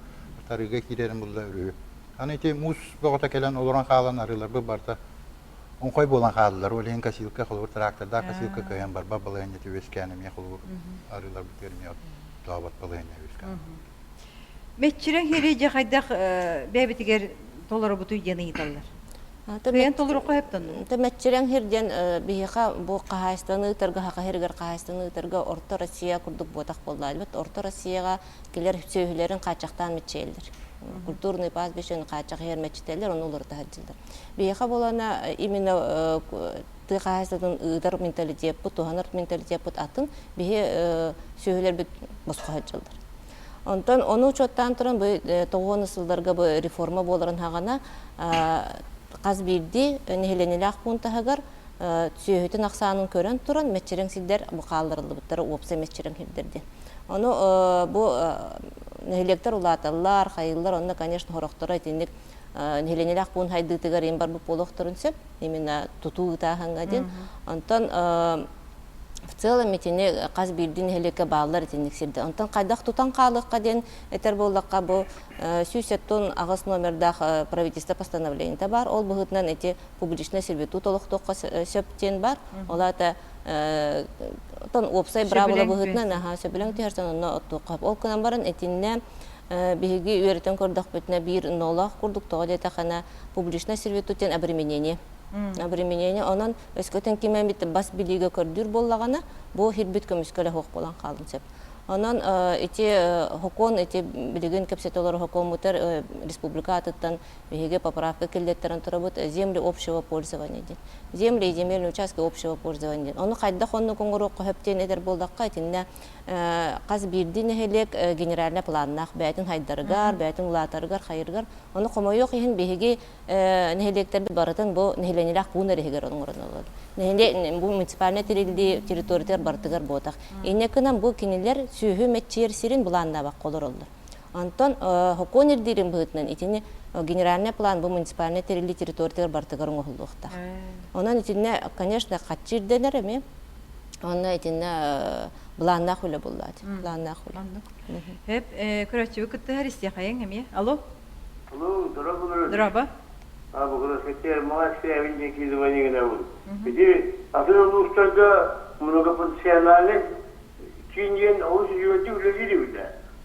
тарыыга киирэрин булла өрүһү. Аны ити муус бөҕөтө кэлэн олорон хаалан арыыларбыт барыта оҥхой буолан хааллылар. Ол иһин косилка холобур трактордаах косилка кыайан барбат балаһыанньата үөскээн эмиэ холобур арыыларбытыгар эмиэ тообот балаһыанньа үөскээн. Мэччирэҥ сири дьэ хайдах бэйэбитигэр толоробутуй диэн ыйыталлар. Кыайан толоруохха сөп тонну. Мэччирэҥ сир диэн биһиэхэ бу хаһаайыстыбаны ыытарга, Саха сиригэр хаһаайыстыбаны ыытарга Орто Россия курдук буотах буоллаабыт. Орто Россияҕа килэр сүөһүлэрин хааччахтаан мэччийэллэр. Культурный пастбище хааччах иһэр мэччитэллэр, ону уларыта сылдьаллар. Биһиэхэ буолана именно тыа хаһаайыстыбатын ыытар менталитеппыт, туһанар менталитеппыт атын. Биһи сүөһүлэрбит босхо сылдьаллар. Онтон ону учуоттаан туран бу тоҕуону сылларга бу реформа буоларын хаҕана хас биирдии нэһилиэнньэлээх пуун таһыгар сүөһүтүн ахсаанын көрөн туран мэччирэҥ сирдэр бу хаалларыллыбыттара уопсай мэччирэҥ сирдэр диэн. Ону бу нэһилиэктэр улааталлар, хайыыллар, онно, конечно, сорохторо итинник нэһилиэнньэлээх пуун хайдыытыгар им барбыт буолуохтарын сөп, именно тутуу ыытааһыҥҥа диэн. Онтон в целом итини хас биирдии нэһилиэккэ бааллар итинник сирдэр. Онтон хайдах тутан хаалыахха диэн этэр буоллахха, бу 178 номердаах правительство постановлениета баар. Ол быһыытынан ити публичный сервитут олохтуохха сөп диэн бар. Ол аата оттон уопсай быраабыла быһыытынан аха сөбүлэҥ түһэрсэн онно оттуохха. Ол гынан баран итиннэ биһиги үөрэтэн көрдөхпүтүнэ биир ноолоох курдук тоҕо диэтэххинэ публичный сервитут диэн обременение. Обременение онон өскөтүн ким эмит бас билиигэ көрдүүр буоллаҕына бу хирбит көмүскэлэ суох буолан хаалын сөп. Онон ити хокуон ити билигин кэпсэтэ олорор хокуоммутар республика атыттан биһиги поправка киллэттэрэн турабыт земли общего пользования диэн. Земли и земельные участки общего пользования диэн. Ону хайдах оннук оҥоруохха сөп диэн этэр буоллахха итиннэ хас биирдии нэһилиэк генеральный планнаах бэйэтин хайдарыгар, бэйэтин улаатарыгар, хайырыгар. Ону хомойуох иһин биһиги нэһилиэктэрбит барытын бу нэһилиэнньэлээх пуун иһигэр оҥорон олорор. Нэһилиэк бу муниципальнай тэриллии территориятыгар барытыгар буотах. Инньэ гынан бу кинилэр сүөһү мэччийэр сирин былааннаабакка олороллор. Онтон сокуон ирдиирин быһыытынан итини генеральный план бу муниципальнай тэриллии территориятыгар барытыгар оҥоһуллуохтаах. Онон итиннэ, конечно, хаччы ирдэнэр эмиэ. Онно итиннэ былааннаах үлэ буллаат. Былааннаах үлэ. Оннук. Хөп, көрөөччүбү кыттыһар истиэхэйиҥ эмиэ. Алло. Алло, дорооболорун. Дорообо. А, Бухарестке Малайская дикий звонигин Ити атын улуустарга многофункциональный киин диэн олус үчүгэйдик үлэлиир эбит.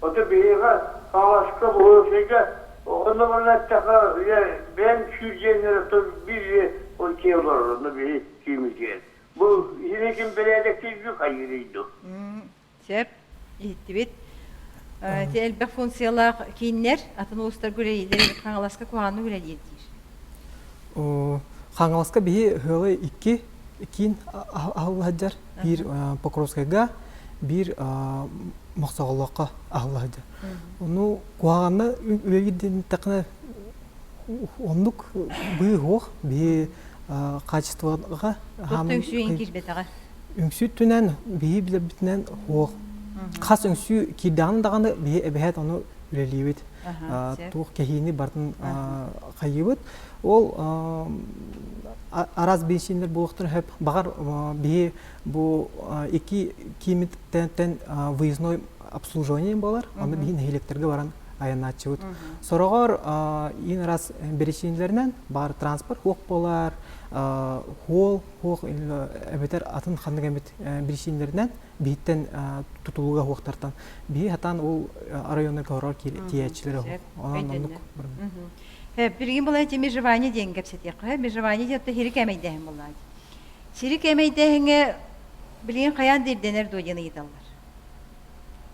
Ото биһиэхэ Хаҥаласка, Бухарестка онно баран эттэххэ, бэйэм сүүр диэннэр оттон биир ол киһи олорор, онно биһи кииммитигэр. Бу иһини ким бэрээдэктииргүү хайыырый дуу? Сөп, иһиттибит. Ити элбэх функциялаах кииннэр атын улуустарга үлэлииллэр Хаҥаласка куһаҕаннык үлэлиир диир. Хаҥаласка биһи ыалы икки киин аһылла сылдьар. Биир Покровскайга, биир Мохсоҕолооххо аһылла сылдьар. Ону куһаҕанна үлэлиир диэтэххинэ оннук быыс суох. Биһи качествоҕа Туох да үҥсүү киирбэтэҕэ. Үҥсүү өттүнэн биһи билэрбитинэн суох. Хас үҥсүү киирдэҕин даҕаны биһи эбэһээт ону үлэлиибит. Туох кэһиини барытын хайыыбыт. Ол араас бензиннэр буолуохтарын сөп. Баҕар биһи бу икки киимиттэн выездной обслуживание буолар. Аны биһи нэһилиэктэргэ баран айаннааччыбыт. Сороҕор иин араас биричиинэлэринэн баар транспорт суох буолар, хуол хуох эбэтэр атын ханнык эмит биричиинэлэринэн биһиттэн тутулуга суохтартан биһи хатаан ол районнарга хорор тиийээччилэрэ суох. Онон оннук Билигин була эти межевание диэн кэпсэтиэххэ. Межевание диэн сири кээмэйдээһин буоллаҕа. Сири кээмэйдээһиҥҥэ билигин хайаан да ирдэнэр дуо диэн ыйыталлар.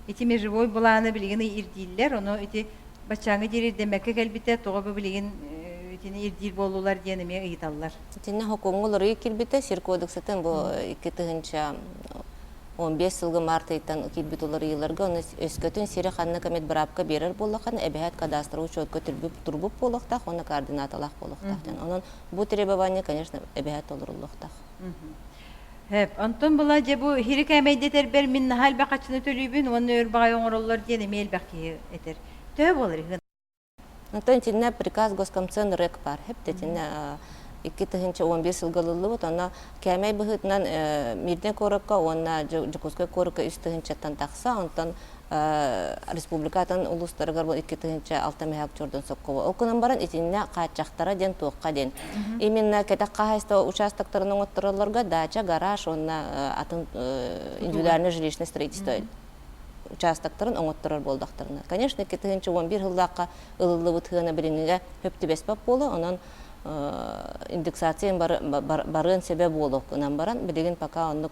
Ити межевой былааны билигин ирдииллэр, ону ити баччааҥҥа диэри ирдэммэккэ кэлбитэ, тоҕо бу билигин Итини ирдиир буоллулар диэн эмиэ ыйыталлар. Итиннэ хокуоҥҥа уларыйыы киирбитэ сир кодексатын бу 2015 сылга март ыйтан киирбит уларыйыыларга ону өскөтүн сири ханна эмит быраапка биэрэр буоллаххына эбэһээт кадастровый учетка турбут буолуохтаах уонна координаталаах буолуохтаах диэн. Онон бу требование, конечно, эбэһээт толоруллуохтаах. Хөп. Онтон була дьэ бу хири кээмэйдэтэрбэр мин наһаа элбэх хаччыны төлүүбүн уонна өр баҕайы оҥороллор диэн эмиэ элбэх киһи этэр. Төһө буолар ыһын? Онтон итиннэ приказ госкомцен РЭК баар. Хөп итиннэ 2011 сылга ылыллыбыт. Онно кээмэй быһыытынан Мирнэй куоракка уонна Дьокуускай куоракка үс тыһыынчаттан тахса. Онтон республика атын улуустарыгар бу 2006 мөһөөк чордон соккобо. Ол гынан баран итиннэ хааччахтара диэн туохха диэн. Именно кэтэх хаһайство участоктарын оҥоттороллорго дача, гараж уонна атын индивидуальное жилищное строительство участоктарын оҥотторор буоллахтарына. Конечно, 2011 сыллаахха ылыллыбыт сыана билиҥҥигэ сөп түбэспэт буола, онон индексация барыан сөбө буолуох гынан баран, билигин пока оннук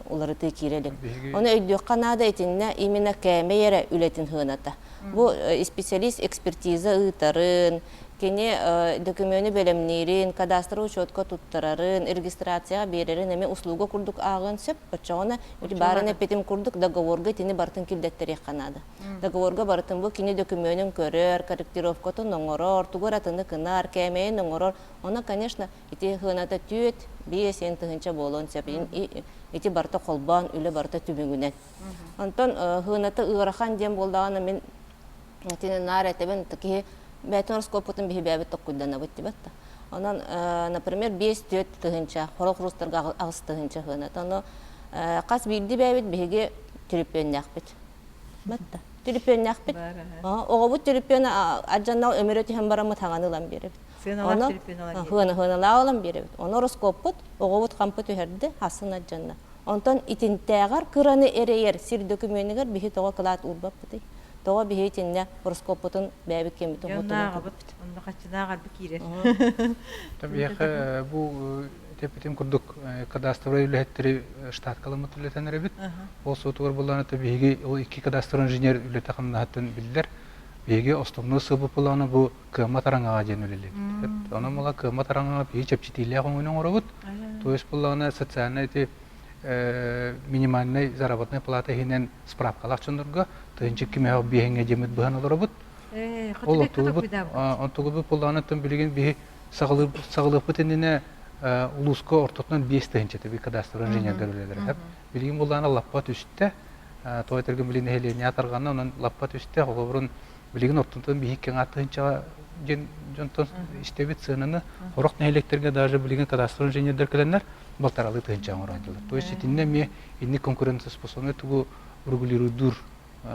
уларытыы киирэ илик. Ону өйдүөххэ наада итиннэ именно кээмэй эрэ үлэтин сыаната. Бу специалист экспертиза ыытарын, кини дөкүмүөнү бэлэмниирин, кадастровый учетка туттарарын, регистрацияҕа биэрэрин эмиэ услуга курдук ааҕыан сөп. Оччоҕуна баарын эппитим курдук договорга итини барытын киллэттэриэххэ наада. Договорга барытын бу кини дөкүмүөнүн көрөр, корректировкатын оҥорор, тугу эрэ атыны кынар, кээмэйин оҥорор. Оно, конечно, ити сыаната түөт, биэс тыһыынча буолуон сөп. Ити барыта холбоон, үлэ барыта түмүгүнэн. Онтон сыаната ыарахан диэн буоллаҕына мин итини наар этэбин киһи бэйэтин ороскуоппутун биһи бэйэбит токкуйданабыт дибэт да. Онон, например, 5-4 тыһыынча, хорох рустарга 8 тыһыынча сыаната. Ону хас биирдии бэйэбит биһиги түрүпүөннээхпит. Батта. Түрүпүөннээхпит. Оҕобут түрүпүөн адьаннал өмүрө түһэн бараммыт хаҥаны ылан биэрэбит. Сыаналаах түрүпүөн ылан биэрэбит. Сыаналаах ылан биэрэбит. Ону ороскуоппут оҕобут хампы түһэрдэ, хасын адьанна. Онтон итинтээҕэр кыраны эрэйэр сир дөкүмүөнүгэр биһи тоҕо кылаат уурбаппытый? Тоҕо биһи итиннэ ороскуоппутун бэйэбит кэммитин хотунун Онно хаччынаах арбы киирэр. Биһиэхэ бу эппитим курдук кадастровай үлэһиттэри штаткаламмыт үлэтэн эрэбит. Ол суотугар буллаҕына биһиги ол икки кадастровай инженер үлэтэ хамнаһыттан биллэр. Биһиги основной сылбыт буллаҕына бу кыаммат араҥаҕа диэн үлэлиибит. Онон була кыаммат араҥаҕа биһиги чэпчэтиилээх өҥөнү оҥоробут. То есть буллаҕына социальнай ити минимальный заработная плата иһинэн справкалаах дьоннорго тыһыынча кимэһэх биэһиҥҥэ диэммит быһан олоробут. Ол онтугубут онтугубут буллаҕына билигин биһи саҕалыырбыт иннинэ улууска ортотунан 5 тыһыынча би кадастр инженердэр үлэлэрэ. Билигин буллаҕына лаппа түстэ. Тоҕо этэргин билигин нэһилиэнньэ тарҕанна, онон лаппа түстэ. Холобурун билигин ортотунан биһи кэҥэ тыһыынчаҕа диэн дьонтон истэбит сыананы. Сорох нэһилиэктэргэ даже билигин кадастр инженердэр кэлэннэр балтаралыы тыһыынча оҥороодулар. То есть итиннэ эмиэ инник конкурентоспособный тугу регулируйдуур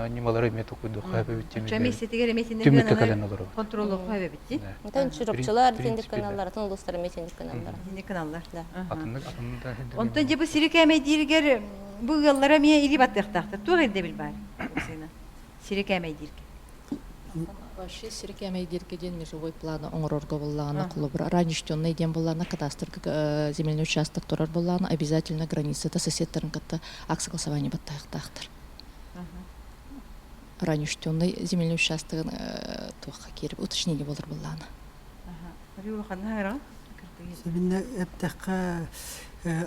ньымалары эмиэ толкуйдуохха эбит Миэстэтигэр эмиэ итинник түмүккэ кэлэн олоробут. Контроллуохха эбит дии. Онтон чурапчылар итинник гыналлар, атын улуустар эмиэ итинник гыналлар. Итинник гыналлар. Да. Атыннык атын да Онтон дьэ бу сири кээмэйдииригэр бу ыаллара эмиэ илии баттыахтаахтар. Туох ирдэбил баар? Сири кээмэйдииргэ. Вообще сири кээмэйдииргэ диэн межевой планы оҥорорго буоллаҕына, холобура, ранее диэн буоллаҕына, кадастрга земельный участок турар буоллаҕына, обязательно границата соседтарын кытта акт согласования баттаһыахтаахтар. Ранее земельный участогын туохха киирip уточнение болар буоллаҕына. Сибинне эптэххэ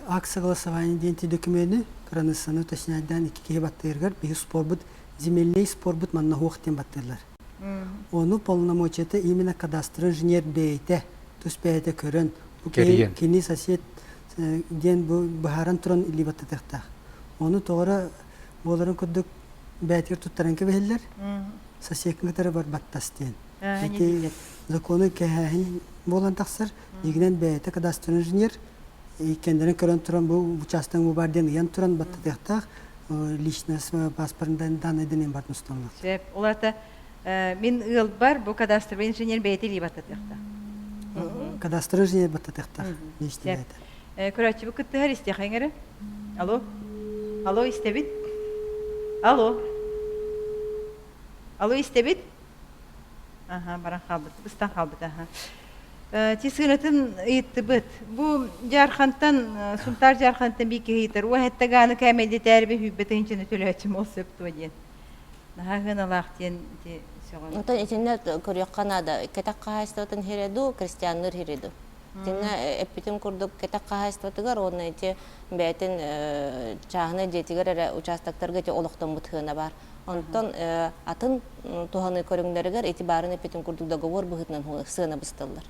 акт согласования диэн документы кыраныыссаны уточняйдаан икки киһи баттыыргар биһи спорбут земельный спорбут манна хуох диэн баттыыллар. Ону полномочията именно кадастр инженер бэйэтэ тус бэйэтэ көрөн бу кини сосед диэн бу быһааран туран илии баттатыахтаах. Ону тоҕо буоларын курдук бэйэтигэр туттаран кэбиһэллэр. Соседкын кытары барбаттас диэн. Ити закону кэһээһин буолан тахсар. Дьигинэн бэйэтэ кадастр инженер иккиэннэрин көрөн туран бу учаастагын бу бар диэн ыйан туран баттатыахтаах личность паспорын данныйдан эн бартын усталлар. Сөп. Ол аата мин ыалбар бу кадастровый инженер бэйэтэ илии баттатыахтаах. Кадастровый инженер баттатыахтаах личный бэйэтэ. Көрөөччүбүт кыттыһар истиэхэҥ эрэ. Алло. Алло, истэбит? Алло. Алло, истэбит? Аха, баран хаалбыт, быстан хаалбыт, аха. Ти сыанатын ыйыттыбыт. Бу Дьаархантан, Сунтаар Дьаархантан биир киһи ыйытар. Уо хэттэ гааны кээмэйдэтээр би хүүббэ тыһынчаны төлөөчүм ол сөп дуо диэн. Наһаа сыаналаах диэн ити сөҕөн. Онтон итиннэ көрүөххэ наада. Кэтэх хаһаайыстыбатын сирэ дуу, крестьянныр сирэ дуу. Итиннэ эппитим курдук кэтэх хаһаайыстыбатыгар уонна ити бэйэтин чааһынай дьиэтигэр эрэ участоктарга ити олохтоммут сыана баар. Онтон атын туһаныы көрүҥнэригэр ити баарын эппитим курдук договор быһыытынан сыана бысталлар.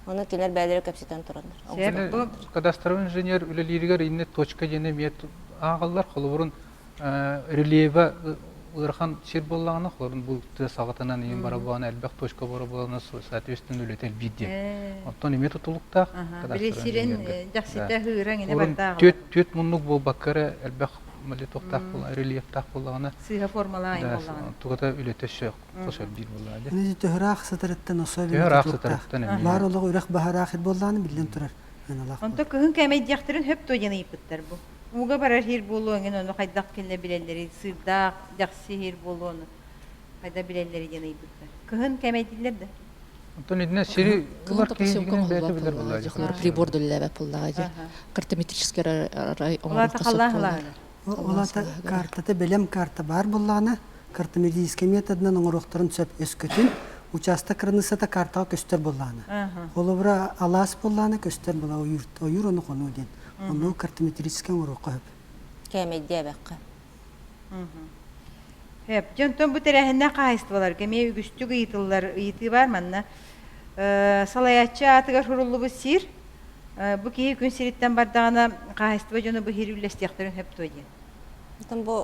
Ону кинилэр бэйэлэрэ кэпсэтэн тураннар. Кадастровый инженер үлэлииригэр иннэ точка диэн эмиэ ааҕаллар. Холобурун рельефэ ыарахан сир буоллаҕына, холобурун бу тыа саҕатынан иин барабана элбэх точка бара буолана соответственно үлэтэ элбиир диэн. Оттон эмиэ тутулуктаах. Били сирин дьахсыта хыыраҥ ине бардааҕа. Түөт муннук буолбакка эрэ элбэх молитовтаах буолла, рельефтаах буоллаҕына сыыһа формалаах буоллаҕына тугата үлэтэ өссө хос элбиир буоллаҕа дии. Ини төһөраах сытарыттан особенно Төһөраах сытарыттан эмиэ. Баар олох үрэх баһараах буоллаҕына биллэн турар. Онто кыһын кээмэйдиэхтэрин хөп дуо диэн ыйыппыттар бу. Ууга барар сир буолуо эҥин ону хайдах кинилэр билэллэрий сыырдаах дьахси сир буолуо ону хайдах билэллэрий диэн ыйбыттар. Кыһын кээмэйдииллэр да? Онтон итиннэ сири ылар киһи бэйэтэ билэр буоллаҕа. Прибор үлэлээбэт буоллаҕа дии. Картометрический Улаата халлаан халааһына. Улаата картата бэлэм карта баар буоллаҕына картометрическай методынан оҥоруохтарын сөп өскөтүн учаастак кыраныыссата картаҕа көстөр буоллаҕына. Холобура алаас буоллаҕына көстөр була ойуур ойуур ону хонуу диэн. Ону картометрическай оҥоруохха сөп. Кээмэйдээбэххэ. Сөп. Дьэ, онтон бу тэрээһиннээх хаһаайыстыбаларга эмиэ үгүстүк ыйытыллар ыйытыы баар манна. Салайааччы аатыгар суруллубут сир бу киһи күн сириттэн бардаҕына хаһаайыстыба дьоно бу сири үллэстиэхтэрин сөп дуо диэн. Оттон бу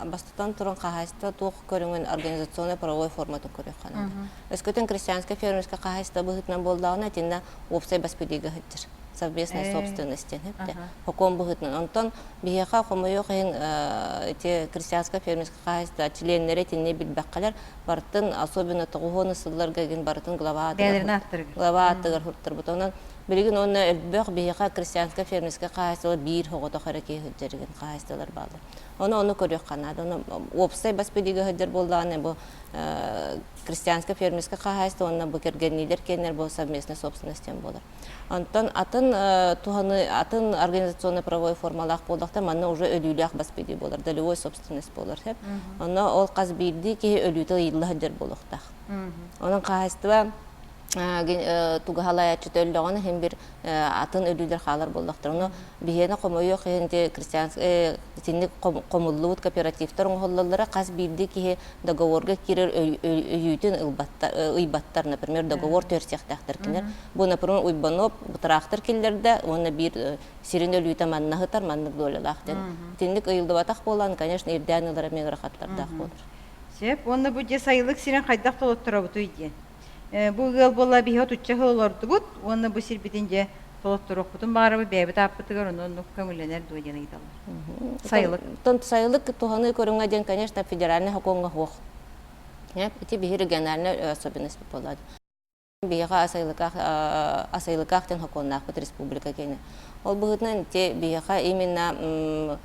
бастатан туран хаһаайыстыба туох көрүҥүн организационнай правовой форматын көрүөххэ наада. Өскөтүн крестьянскай фермерскэй хаһаайыстыба быһыытынан буоллаҕына итиннэ уопсай бас билиигэ сылдьар. Совместная собственность диэн эптэ. Хокуон быһыытынан. Онтон биһиэхэ хомойуох иһин ити крестьянскай фермерскэй хаһаайыстыба чилиэннэрэ итинни билбэххэлэр барытын особенно тоҕуһуону сылларга игин барытын глава аатыгар глава аатыгар хуттарбыт. Онон билигин онно элбэх биһиэхэ крестьянскай фермерскэй хаһаайыстыба биир соҕотох эрэ киһи сылдьар игин хаһаайыстыбалар бааллар. Ону ону көрүөххэ наада. Ону уопсай бас билиигэ сылдьар буоллаҕына бу крестьянскай фермерскэй хаһаайыстыба уонна бу кэргэнниилэр киэннэр бу совместная собственность диэн буолар. Онтон атын туһаны атын организационно правовой формалаах буоллахта манна уже өлүүлээх бас билии буолар, долевой собственность буолар сөп. Онно ол хас биирдии киһи өлүүтэ ыйылла сылдьар буолуохтаах. Онон хаһаайыстыба тугаһалаайаччыта өллөҕүнэ иһин бир атын өлүүлэр хаалар буоллахтар. Ону биһиэнэ хомойуох иһин крестьянскай итинник хомуллубут кооперативтар оҥоһуллаллара хас биирдии киһи договорга киирэр өйүүтүн ылбаттар, ыйбаттар, например, договор түһэрсиэхтээхтэр кинилэр. Бу, например, Уйбаноп тыраахтар киллэрдэ уонна биир сирин өлүүтэ манна сытар, маннык долялаах диэн. Итинник ыйыллыбатах буолан, конечно, ирдээн ылара эмиэ ыарахаттардаах буолар. Сөп. Уонна бу дьэ сайылык сирин хайдах толотторобутуй диэн. Бу ыал буолла биһи отучча сыл олордубут уонна бу сирбитин дьэ толотторуохпутун баҕарабыт бэйэбит ааппытыгар ону оннук көҥүллэнэр дуо диэн ыйыталлар. Сайылык. Сайылык туһаныы көрүҥэ диэн, конечно, федеральный сокуоҥҥа суох. Ити биһи региональная особенность буолла. Биһиэхэ асайылыкаах асайылыкаах диэн сокуоннаахпыт республика киэнэ. Ол быһыытынан ити биһиэхэ именно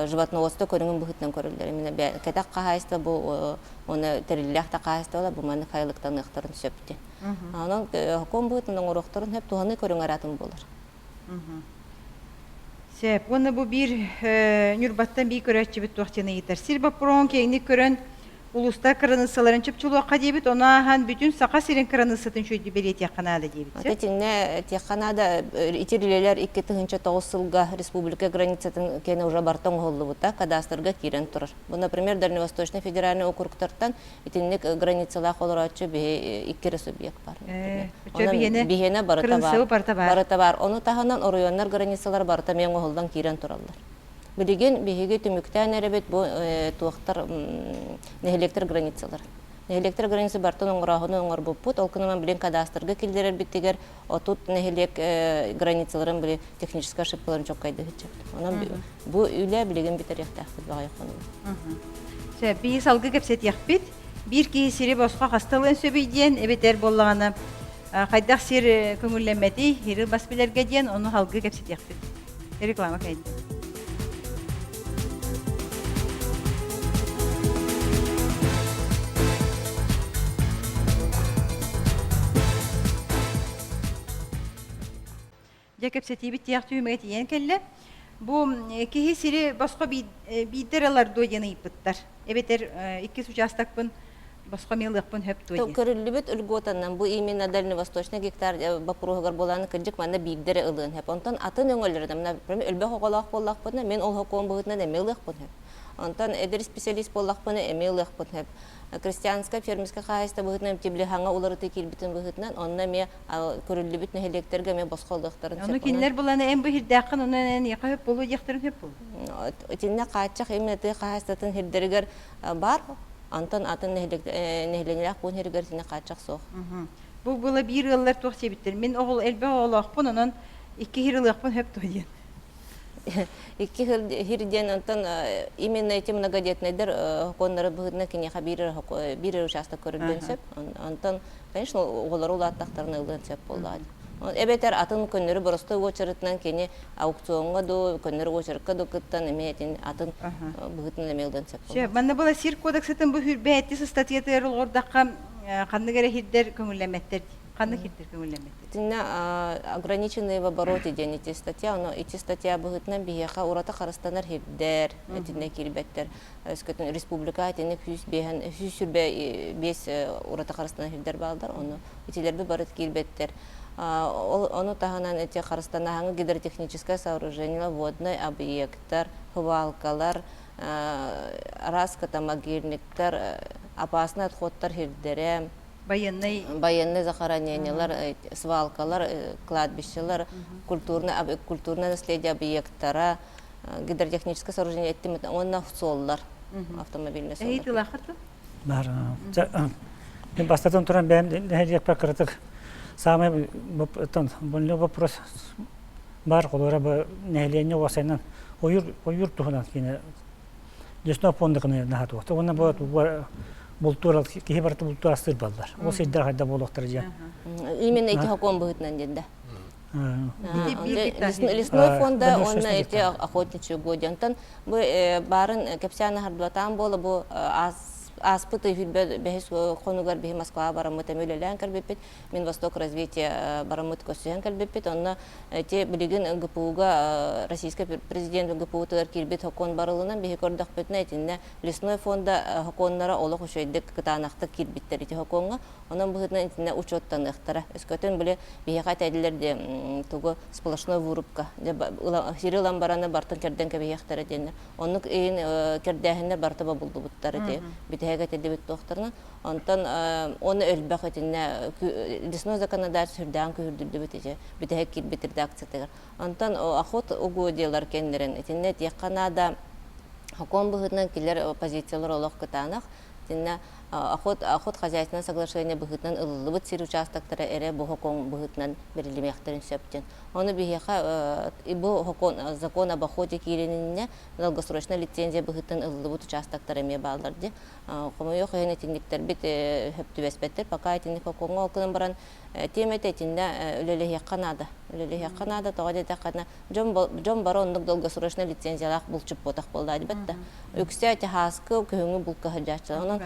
животноводство көрүҥүн быһыытынан көрүллэр. Именно кэтэх хаһаайыстыба бу уонна тэриллээх да хаһаайыстыбалар бу маннык хайылыктаныахтарын сөп диэн. Онон сокуон быһыытынан оҥоруохтарын сөп туһаныы көрүҥэ атын буолар. Сөп. Уонна бу биир Ньурбаттан биир көрөөччүбүт туох диэн ыйытар. Сир боппуруоһун киэҥник көрөн улуустар кыраныыссаларын чопчулуохха диэбит, ону ааһан бүтүн Саха сирин кыраныыссатын үчүгэйдик бэлиэтиэххэ наада диэбит. Итиннэ этиэххэ наада, ити үлэлэр 2009 сылга республика границатын кэнэ уже барыта оҥоһуллубута, кадастрга киирэн турар. Бу, например, Дальневосточный федеральный округтартан итинник границалаах олорооччу биһи икки эрэ субъект бар. Онон биһиэнэ барыта баар. Барыта баар. Ону таһынан оройуоннар границалара барыта эмиэ оҥоһуллан киирэн тураллар. Билигин биһиги түмүктээн эрэбит бу туохтар нэһилиэктэр границалар. Нэһилиэктэр граница бартын оҥорооһуну оҥорбуппут. Ол гынан билин кадастрга киллэрэрбитигэр 30 нэһилиэк границаларын били техническай ошибкаларын чоккайдыһыччабыт. Онон бу үлэ билигин бүтэриэхтээхпит баҕайы хонуу. Сөп, биһи салгыы кэпсэтиэхпит. Биир киһи сири босхо хасталыан сөбүй диэн, эбэтэр буоллаҕына хайдах сир көҥүллэммэтий, сири бас билэргэ диэн, ону салгыы кэпсэтиэхпит. Реклама кэннэ. Дьэ кэпсэтиибит тиэх түһүмэгэ тиийэн кэллэ. Бу киһи сири босхо биирдэр ылар дуо диэн ыйыппыттар. Эбэтэр иккис учаастакпын босхо миэлыахпын хөп дуо диэн. Көрүллүбүт льготанан бу именно дальневосточный гектар боппуруоһугар буолааны кырдьык манна биирдэ эрэ ылыан сөп. Онтон атын өҥөлөрүн, например, элбэх оҕолоох буоллахпына, мин ол сокуон быһыытынан эмиэ ылыахпын сөп. Онтон эдэр специалист буоллахпына эмиэ ылыахпын сөп. Крестьянскай фермерскэй хаһаайыстыба быһыытынан тиблиһаҥа уларытыы киирбитин быһыытынан онно эмиэ көрүллүбүт нэһилиэктэргэ эмиэ босхо ылыахтарын сөп. Ону кинилэр буланы эн бу сирдээххин онон эн эйиэхэ сөп буолуо диэхтэрин сөп буолуо. Итиннэ хааччах именно тыа хаһаайыстыбатын сирдэригэр бар, онтон атын нэһилиэнньэлээх пуун сиригэр итиннэ хааччах суох. Бу была биир ыаллар туох диэбиттэр. Мин оҕол элбэх оҕолоохпун, онон икки сир ылыахпын сөп дуо диэн. Икки сир диэн онтон именно эти многодетнайдар сокуоннары быһыытынан киниэхэ биир биир участок көрүллүөн сөп. Онтон, конечно, оҕолору улааттахтарына ылыан сөп буоллаҕа. Эбэтэр атын көннөрү боростой уочаратынан кини аукциоҥҥа дуу, көннөрү уочаракка дуу кыттан эмиэ итин атын быһыытынан эмиэ ылыан сөп буолла. Манна була сир кодексатын бу хүрбэһэтти ыстатыйатыгар олордохха ханнык эрэ сирдэр көҥүллэммэттэр дии. Ханнык сирдэр көҥүллэммэттэр? Итиннэ ограниченные в обороте диэн ити статья, ону ити статья быһыытынан биһиэхэ ураты харыстанар сирдэр итиннэ киирбэттэр. Өскөтүн республика итинник 125 ураты харыстанар сирдэр бааллар, ону итилэрби барыт киирбэттэр. Ону таһынан эти харыстанаһаҥы гидротехническое сооружение, водный объекттар, хыбаалкалар, араас катамогильниктар, опасный отходтар сирдэрэ, военный военные захоронениялар, свалкалар, кладбищелар, культурное культурное наследие объекттара, гидротехническое сооружение эттимит уонна суоллар, автомобильный суоллар. Бар. Мен бастатан туран бэйэм нэһилиэкпэр кыратык саамай больной вопрос бар холура бу нэһилиэнньэ уосайынан ойуур ойуур туһунан кини лесной фондакыны наһаа уонна бу бултуур киһи барыта бултуур астыыр баллар ол сирдэр хайда буолуохтара диэн именно эти сокуон быһыытынан диэн да лесной фонда уонна эти охотничьи угодья онтон бу баарын кэпсээн аһардыбатаан буола бу ааспыт ый бэһис хонугар биһи Москваҕа бараммыт эми үлэлээн кэлбиппит мин Восток развитие бараммыт көрсүһэн кэлбиппит онно ити билигин ГПУга российский президент ГПУтыгар киирбит сокуон барылынан биһи көрдөхпүтүнэ итиннэ лесной фонда сокуоннара олох үчүгэйдик кытаанахтык киирбиттэр ити сокуоҥҥа Онон быһыытынан итиннэ учуоттаныахтара. Өскөтүн били биһиэхэ этэллэр дии тугу сплошной вырубка сири ылан бараны бартын кэрдэн кэбиһиэхтэрэ диэннэр. Оннук иһин кэрдээһиннэр барыта бобуллубуттар ити бүтэһик этиллибит туохтарынан. Онтон оны элбэх итиннэ лесной законодательство сүрдээҕин күһүрдүллүбүт ити бүтэһик киирбит редакциятыгар. Онтон охот угодьялар кэннэрин итиннэ этиэххэ наада сокуон быһыытынан кинилэр позициялар олох кытаанах. Итиннэ охот, охот хозяйственное соглашение быһыытынан ылыллыбыт сир участоктара эрэ бу сокуон быһыытынан бэриллимиэхтэрин сөп диэн. Ону биһиэхэ бу сокуон, закон об охоте киирининэ долгосрочная лицензия быһыытынан ылыллыбыт участоктар эмиэ бааллар дии. Хомойуох иһин итинниктэрбит сөп түбэспэттэр. Пока итинник сокуоҥҥа ол гынан баран тиэмэтэ итиннэ үлэлэһиэххэ наада. Үлэлэһиэххэ наада, тоҕо диэтэххинэ дьон, дьон бары оннук долгосрочнай лицензиялаах булчуппутах буолла дибэт да. Үксэ техаскы күһүҥҥү булка сылдьааччылар. Онон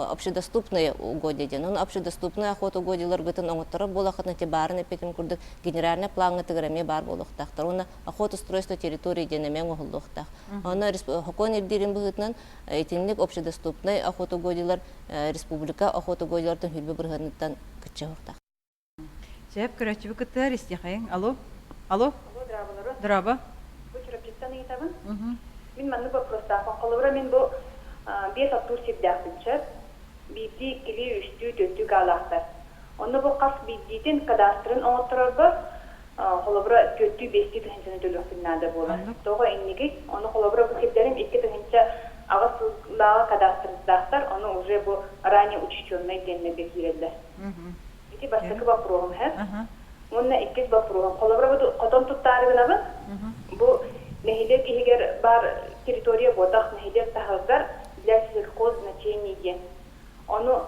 общедоступные угодья диэн. Онон общедоступные охота угодьяларгытын оҥотторор буолахытына ти баарын эппитим курдук генеральный плаҥҥытыгар эмиэ баар буолуохтаахтар. Уонна охотустройство территории диэн эмиэ оҥоһуллуохтаах. Онно сокуон ирдиирин быһыытынан итинник общедоступный охотугодьялар республика охотугодьялартан хүрбэ бырыһыаныттан кыччыһыахтаах. Сөп, көрөөччүбү кыттыһар истиэхэйиҥ. Алло. Алло. Алло, здраволору. Здраво. Бу Чурапчыттан ыйытабын. Мин маннык боппуруостаахпын. Холобура, мин бу биэс оттуур сирдээхпин сөп. Биирдии, иккилии, үстүү, түөртүү гаалаахтар. Онно бу хас биирдиитин кадастрын оҥотторорбор холобура түөртүү, биэстии тыһыынчаны төлүөхпүн наада буолар. Тоҕо инникий? Ону холобура бу сирдэрим 2008 сыллааҕы кадастрдаахтар, ону уже бу ранее учтеннай диэннэргэ киирэллэр. Ити бастакы боппуруоһум һэ. Уонна иккис боппуруоһум. Холобура, бу хотон туттаары гынабын. Бу нэһилиэк иһигэр баар территория буотах нэһилиэк таһыгар для сельхоззначений диэн. Ону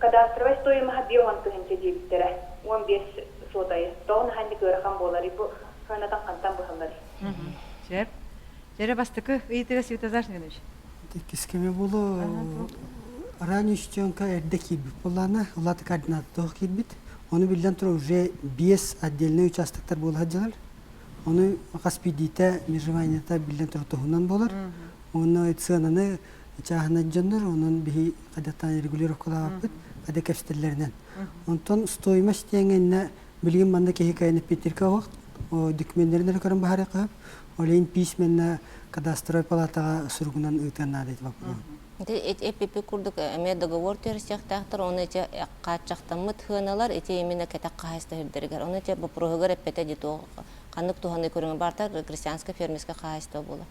кадастровай стоимоһа биэ 10 тыһыынча диэбиттэрэ. 15 сотайы. Тоҕо наһаа ыарахан буоларый бу сыанатан хантан быһалларый? Сөп. Дьэрэ бастакы ыйытыга Светозар Семенович. Иккис кэме болу ранее учтенка эрдэ киирбит буоллаана, улааты координаттаах киирбит. Ону биллэн турар уже биэс отдельный участоктар буола сылдьалар. Ону хас биирдиитэ межеваниета биллэн турар туһунан буолар. Уонна сыананы Чааһынай дьоннор онон биһи хайдаттаан регулировкалаабыппыт, хайда кэпсэтэллэринэн. Онтон стоимость диэҥҥэ билигин манна киһи кайын эппиттиргэ оһох документтерин эрэ көрөн баһарыахха ол иһин письменно кадастровай палатаҕа суругунан ыытыан наада ити боппуруоһу. Ити курдук эмиэ договор түһэрсиэхтээхтэр, оны ити хааччахтаммыт сыаналар ити именно кэтэх хаһаайыстыба сирдэригэр. Оны ити боппуруоһугар эппэтэ дии туох ханнык туһаны көрүҥэ баарта крестьянскай фермерскэй хаһаайыстыба буолар.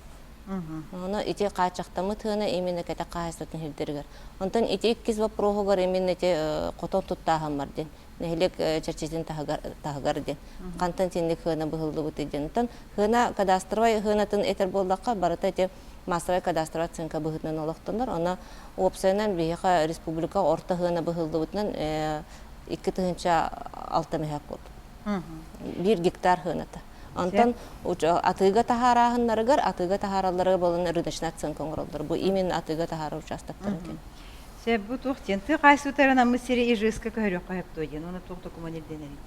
Ону ити хааччахтаммыт сыана именно кэтэх хаһаайыстыбатын сирдэригэр. Онтон ити иккис боппуруоһугар именно ити хотон туттааһын бар диэн. Нэһилиэк чэрчитин таһыгар, таһыгар диэн. Хантан синник сыана быһыллыбыт диэн. Онтон сыана кадастровай сыанатын этэр буоллахха барыта ити массовай кадастровай оценка быһыытынан олохтонор. Оно уопсайынан биһиэхэ республика орто сыана быһыллыбытынан 2006 мөһөөк курдук. Биир гектар сыаната. Онтон атыыга таһаарааһыннарыгар атыыга таһааралларыгар буолан рыночная оценка оҥороллор. Бу именно атыыга таһаарар участоктарын кэн. Сөп, бу туох диэн тыа хаайсыытарын аммыт сири ИЖС-ка көһөрүөххэ сөп дуо диэн уонна туох докумуон ирдэнэрий?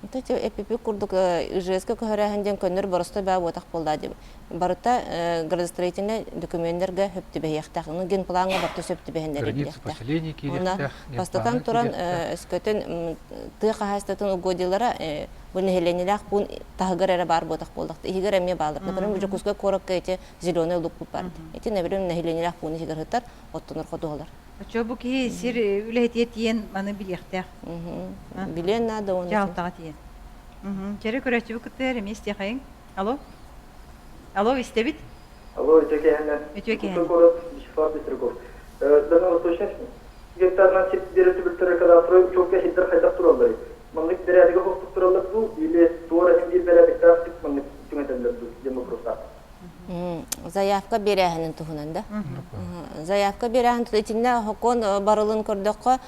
Эпипи курдук ИЖС-ка көһөрөөһүн диэн көннөр боростой баа буотах буоллаа диэн. Барыта градостроительнай документтергэ сөп түбэһиэхтээх. Ону генплаҥҥа барыта сөп түбэһиннэрэ Граница Онно бастатан туран өскөтүн тыа хаһаайыстыбатын угодьялара бу нэһилиэнньэлээх пуун таһыгар эрэ баар буотах буоллахта. Иһигэр эмиэ бааллар. Например, Дьокуускай куоракка ити зеленый лук баар. Ити, например, нэһилиэнньэлээх пуун иһигэр сытар, оттонор ходуһалар. Оччо бу киһи сир үлэһитиэ тиийэн маны билиэхтээх. Билиэн наада уонна. Дьаһалтаҕа тиийэн. Чэрэ көрөөччүбүт кытта эмиэ истиэхэйиҥ. Алло. Алло, истэбит? Алло, үтүө киэһэнэн. Үтүө киэһэнэн. город Вячеслав Петряков. Дальневосточный гектарынан сир биэрэр түбүлтэрэ кадастровай учуокка сирдэр хайдах туралларый? Маннык бэрээдэги хостук тураллар дуу или туора иһин биир бэрээдэктээх маннык түҥэтэллэр дуу диэн вопростаах. Заявка биэрээһинин туһунан да? Заявка биэрээһин итиннэ сокуон барылын көрдөххө,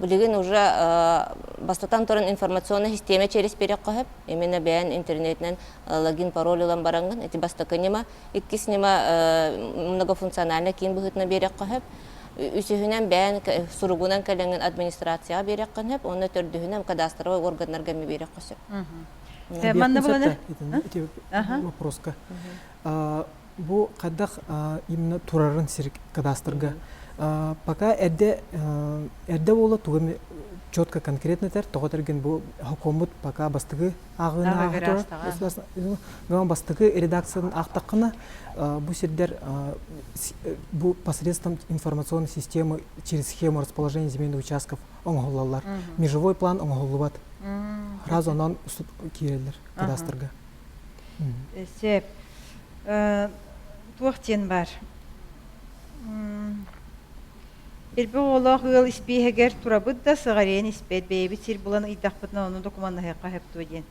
билигин уже бастатан туран информационная система через биэриэххэ сөп. Именно бэйэн интернетинэн логин, пароль ылан бараҥҥын, ити бастакы ньыма. Иккис ньыма многофункциональный киин быһыытынан биэриэххэ сөп. Үсүһүнэн бэйэн суругунан кэлэҥҥин администрацияҕа биэриэххин сөп. Уонна төрдүһүнэн кадастровай органнарга эмиэ биэриэххэ сөп. Манна буланы вопроска. Бу хайдах именно турарын сир кадастрга. Пока эрдэ эрдэ буола тугу четко конкретно этэр, тоҕо тэрген бу хокуоммут пока бастакы ааҕыыны бастакы редакциянын аахтаххына бу сирдэр бу посредством информационной системы через схему расположения земельных участков оҥоһуллаллар. Межевой план оҥоһуллубат. Сразу онон киирэллэр кадастрга. Сөп. Туох диэн бар? Элбэх оҕолоох ыал испииһэгэр турабыт да сыҕарыйан испэт бэйэбит сир булан ыйдахпытына ону докумуоннаһыахха сөп дуо диэн.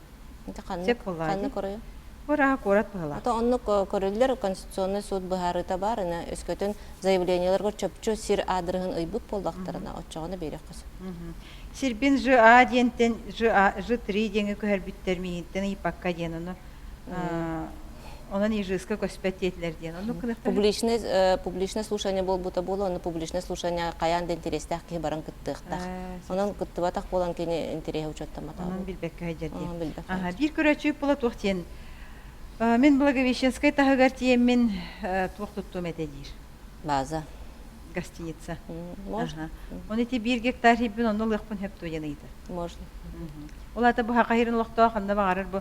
Ханнык ханнык оройуон? Быраа куорат быһалаах. Ото оннук көрүллэр Конституционный суд быһаарыыта баар, ына өскөтүн заявлениеларга чопчу сир аадырыһын ыйбыт буоллахтарына, оччоҕуна биэриэххэ сөп. Сирбин ЖА диэнтэн ЖА Ж3 диэҥҥэ көһөрбүттэр миигиттэн ыйыппакка диэн ону онон ИЖСка көспөт диэтилэр диэн. Оннук гыныахтара. Публичное публичное слушание буолбута буолуо, ону публичное слушание хайаан да интэриэстээх киһи баран кыттыахтаах. Онон кыттыбатах буолан кини интэриэһэ учуоттамматах. Онон билбэккэ сылдьар диэн. Онон билбэккэ Аха, биир көрөөччү буола туох диэн мин Благовещенскай таһыгар тиийэммин туох туттуом этэ диир. База. Гостиница. Можно. Оны ити биир гектар сирбин онно ылыахпын сөп дуо диэн ыйытар. Можно. Ол аата бу хахайырын олохтоох ханна баҕарар бу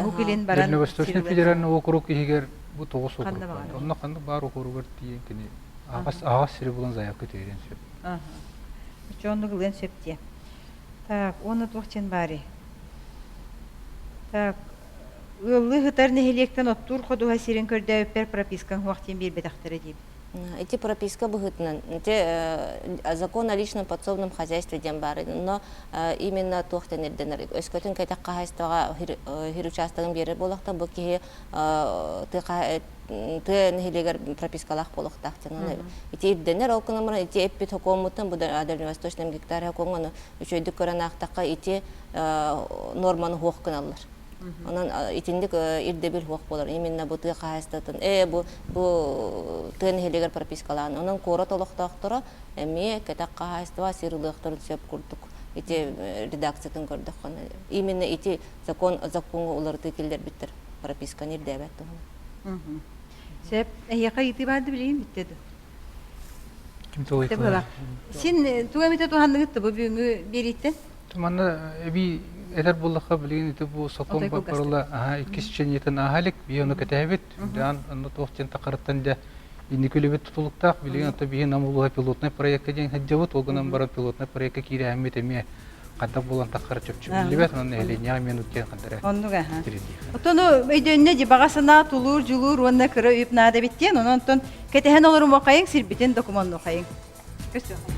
Уһук Илин баран Дальневосточный федеральный округ иһигэр бу тоҕус округ бар. Онно ханнык баар округар тиийэн кини аҕас аҕас сири булан заявка түһэриэн сөп. Оччо оннук ылыан сөп диэ. Так, уонна туох диэн баарый? Так, ыаллыы сытар нэһилиэктэн оттуур ходуһа сирин көрдөөбүппэр пропискаҥ суох диэн биэрбэтэхтэрэ диэбит. Ити прописка быһыытынан, ити закон о личном подсобном хозяйстве диэн баар. Но именно туох диэн ирдэнэр. Өскөтүн кэтэх хаһаайыстыбаҕа хир учаастагын биэрэр буоллахта, бу киһи тыа нэһилиэгэр пропискалаах буолуохтаах диэн. Ити ирдэнэр, ол гынан баран ити эппит хокуоммуттан бу дальневосточном гектаре хокуоҥҥа үчүгэйдик көрөн аахтахха ити норманы суох гыналлар. Онон итинник ирдэбил суох буолар. Именно бу тыа хаһаайыстыбатын, бу бу тыа нэһилиэгэр пропискалаан. Онон куорат олохтоохторо эмиэ кэтэх хаһаайыстыба сир ылыахтарын сөп курдук ити редакциятын көрдөххүнэ. Именно ити закон закоҥҥа уларытыы киллэрбиттэр прописканы ирдээбэт туһунан. Сөп. Эһиэхэ ыйытыы баар да билигин бүттэ дуо? Син туга эмитэ туһанныгыт бу бүгүҥҥү биэрииттэн? Манна эбии этэр буоллахха билигин ити бу сокуон барыла иккис чэньиэтин ааһа илик бии ону кэтэһэбит. Даан онно туох диэн тахарыттан дэ инники үлэбит тутулуктаах. Билигин ото биһи Нам улууһа пилотнай проекка диэн сылдьабыт. Ол гынан баран пилотнай проекка киирээһиммит эмиэ хайдах буолан таххара чопчу биллибэт. Онон нэһилиэнньэҕэ эмиэ нуктиэн хандара Оннук аха. Отону өйдөннө ди баҕа санаа тулуур, дьулуур уонна кыра үп наада эбит диэн. Онон онтон кэтэһэн олорумуоххайыҥ, сирбитин докумуоннуоххайыҥ. Көстүөххэ.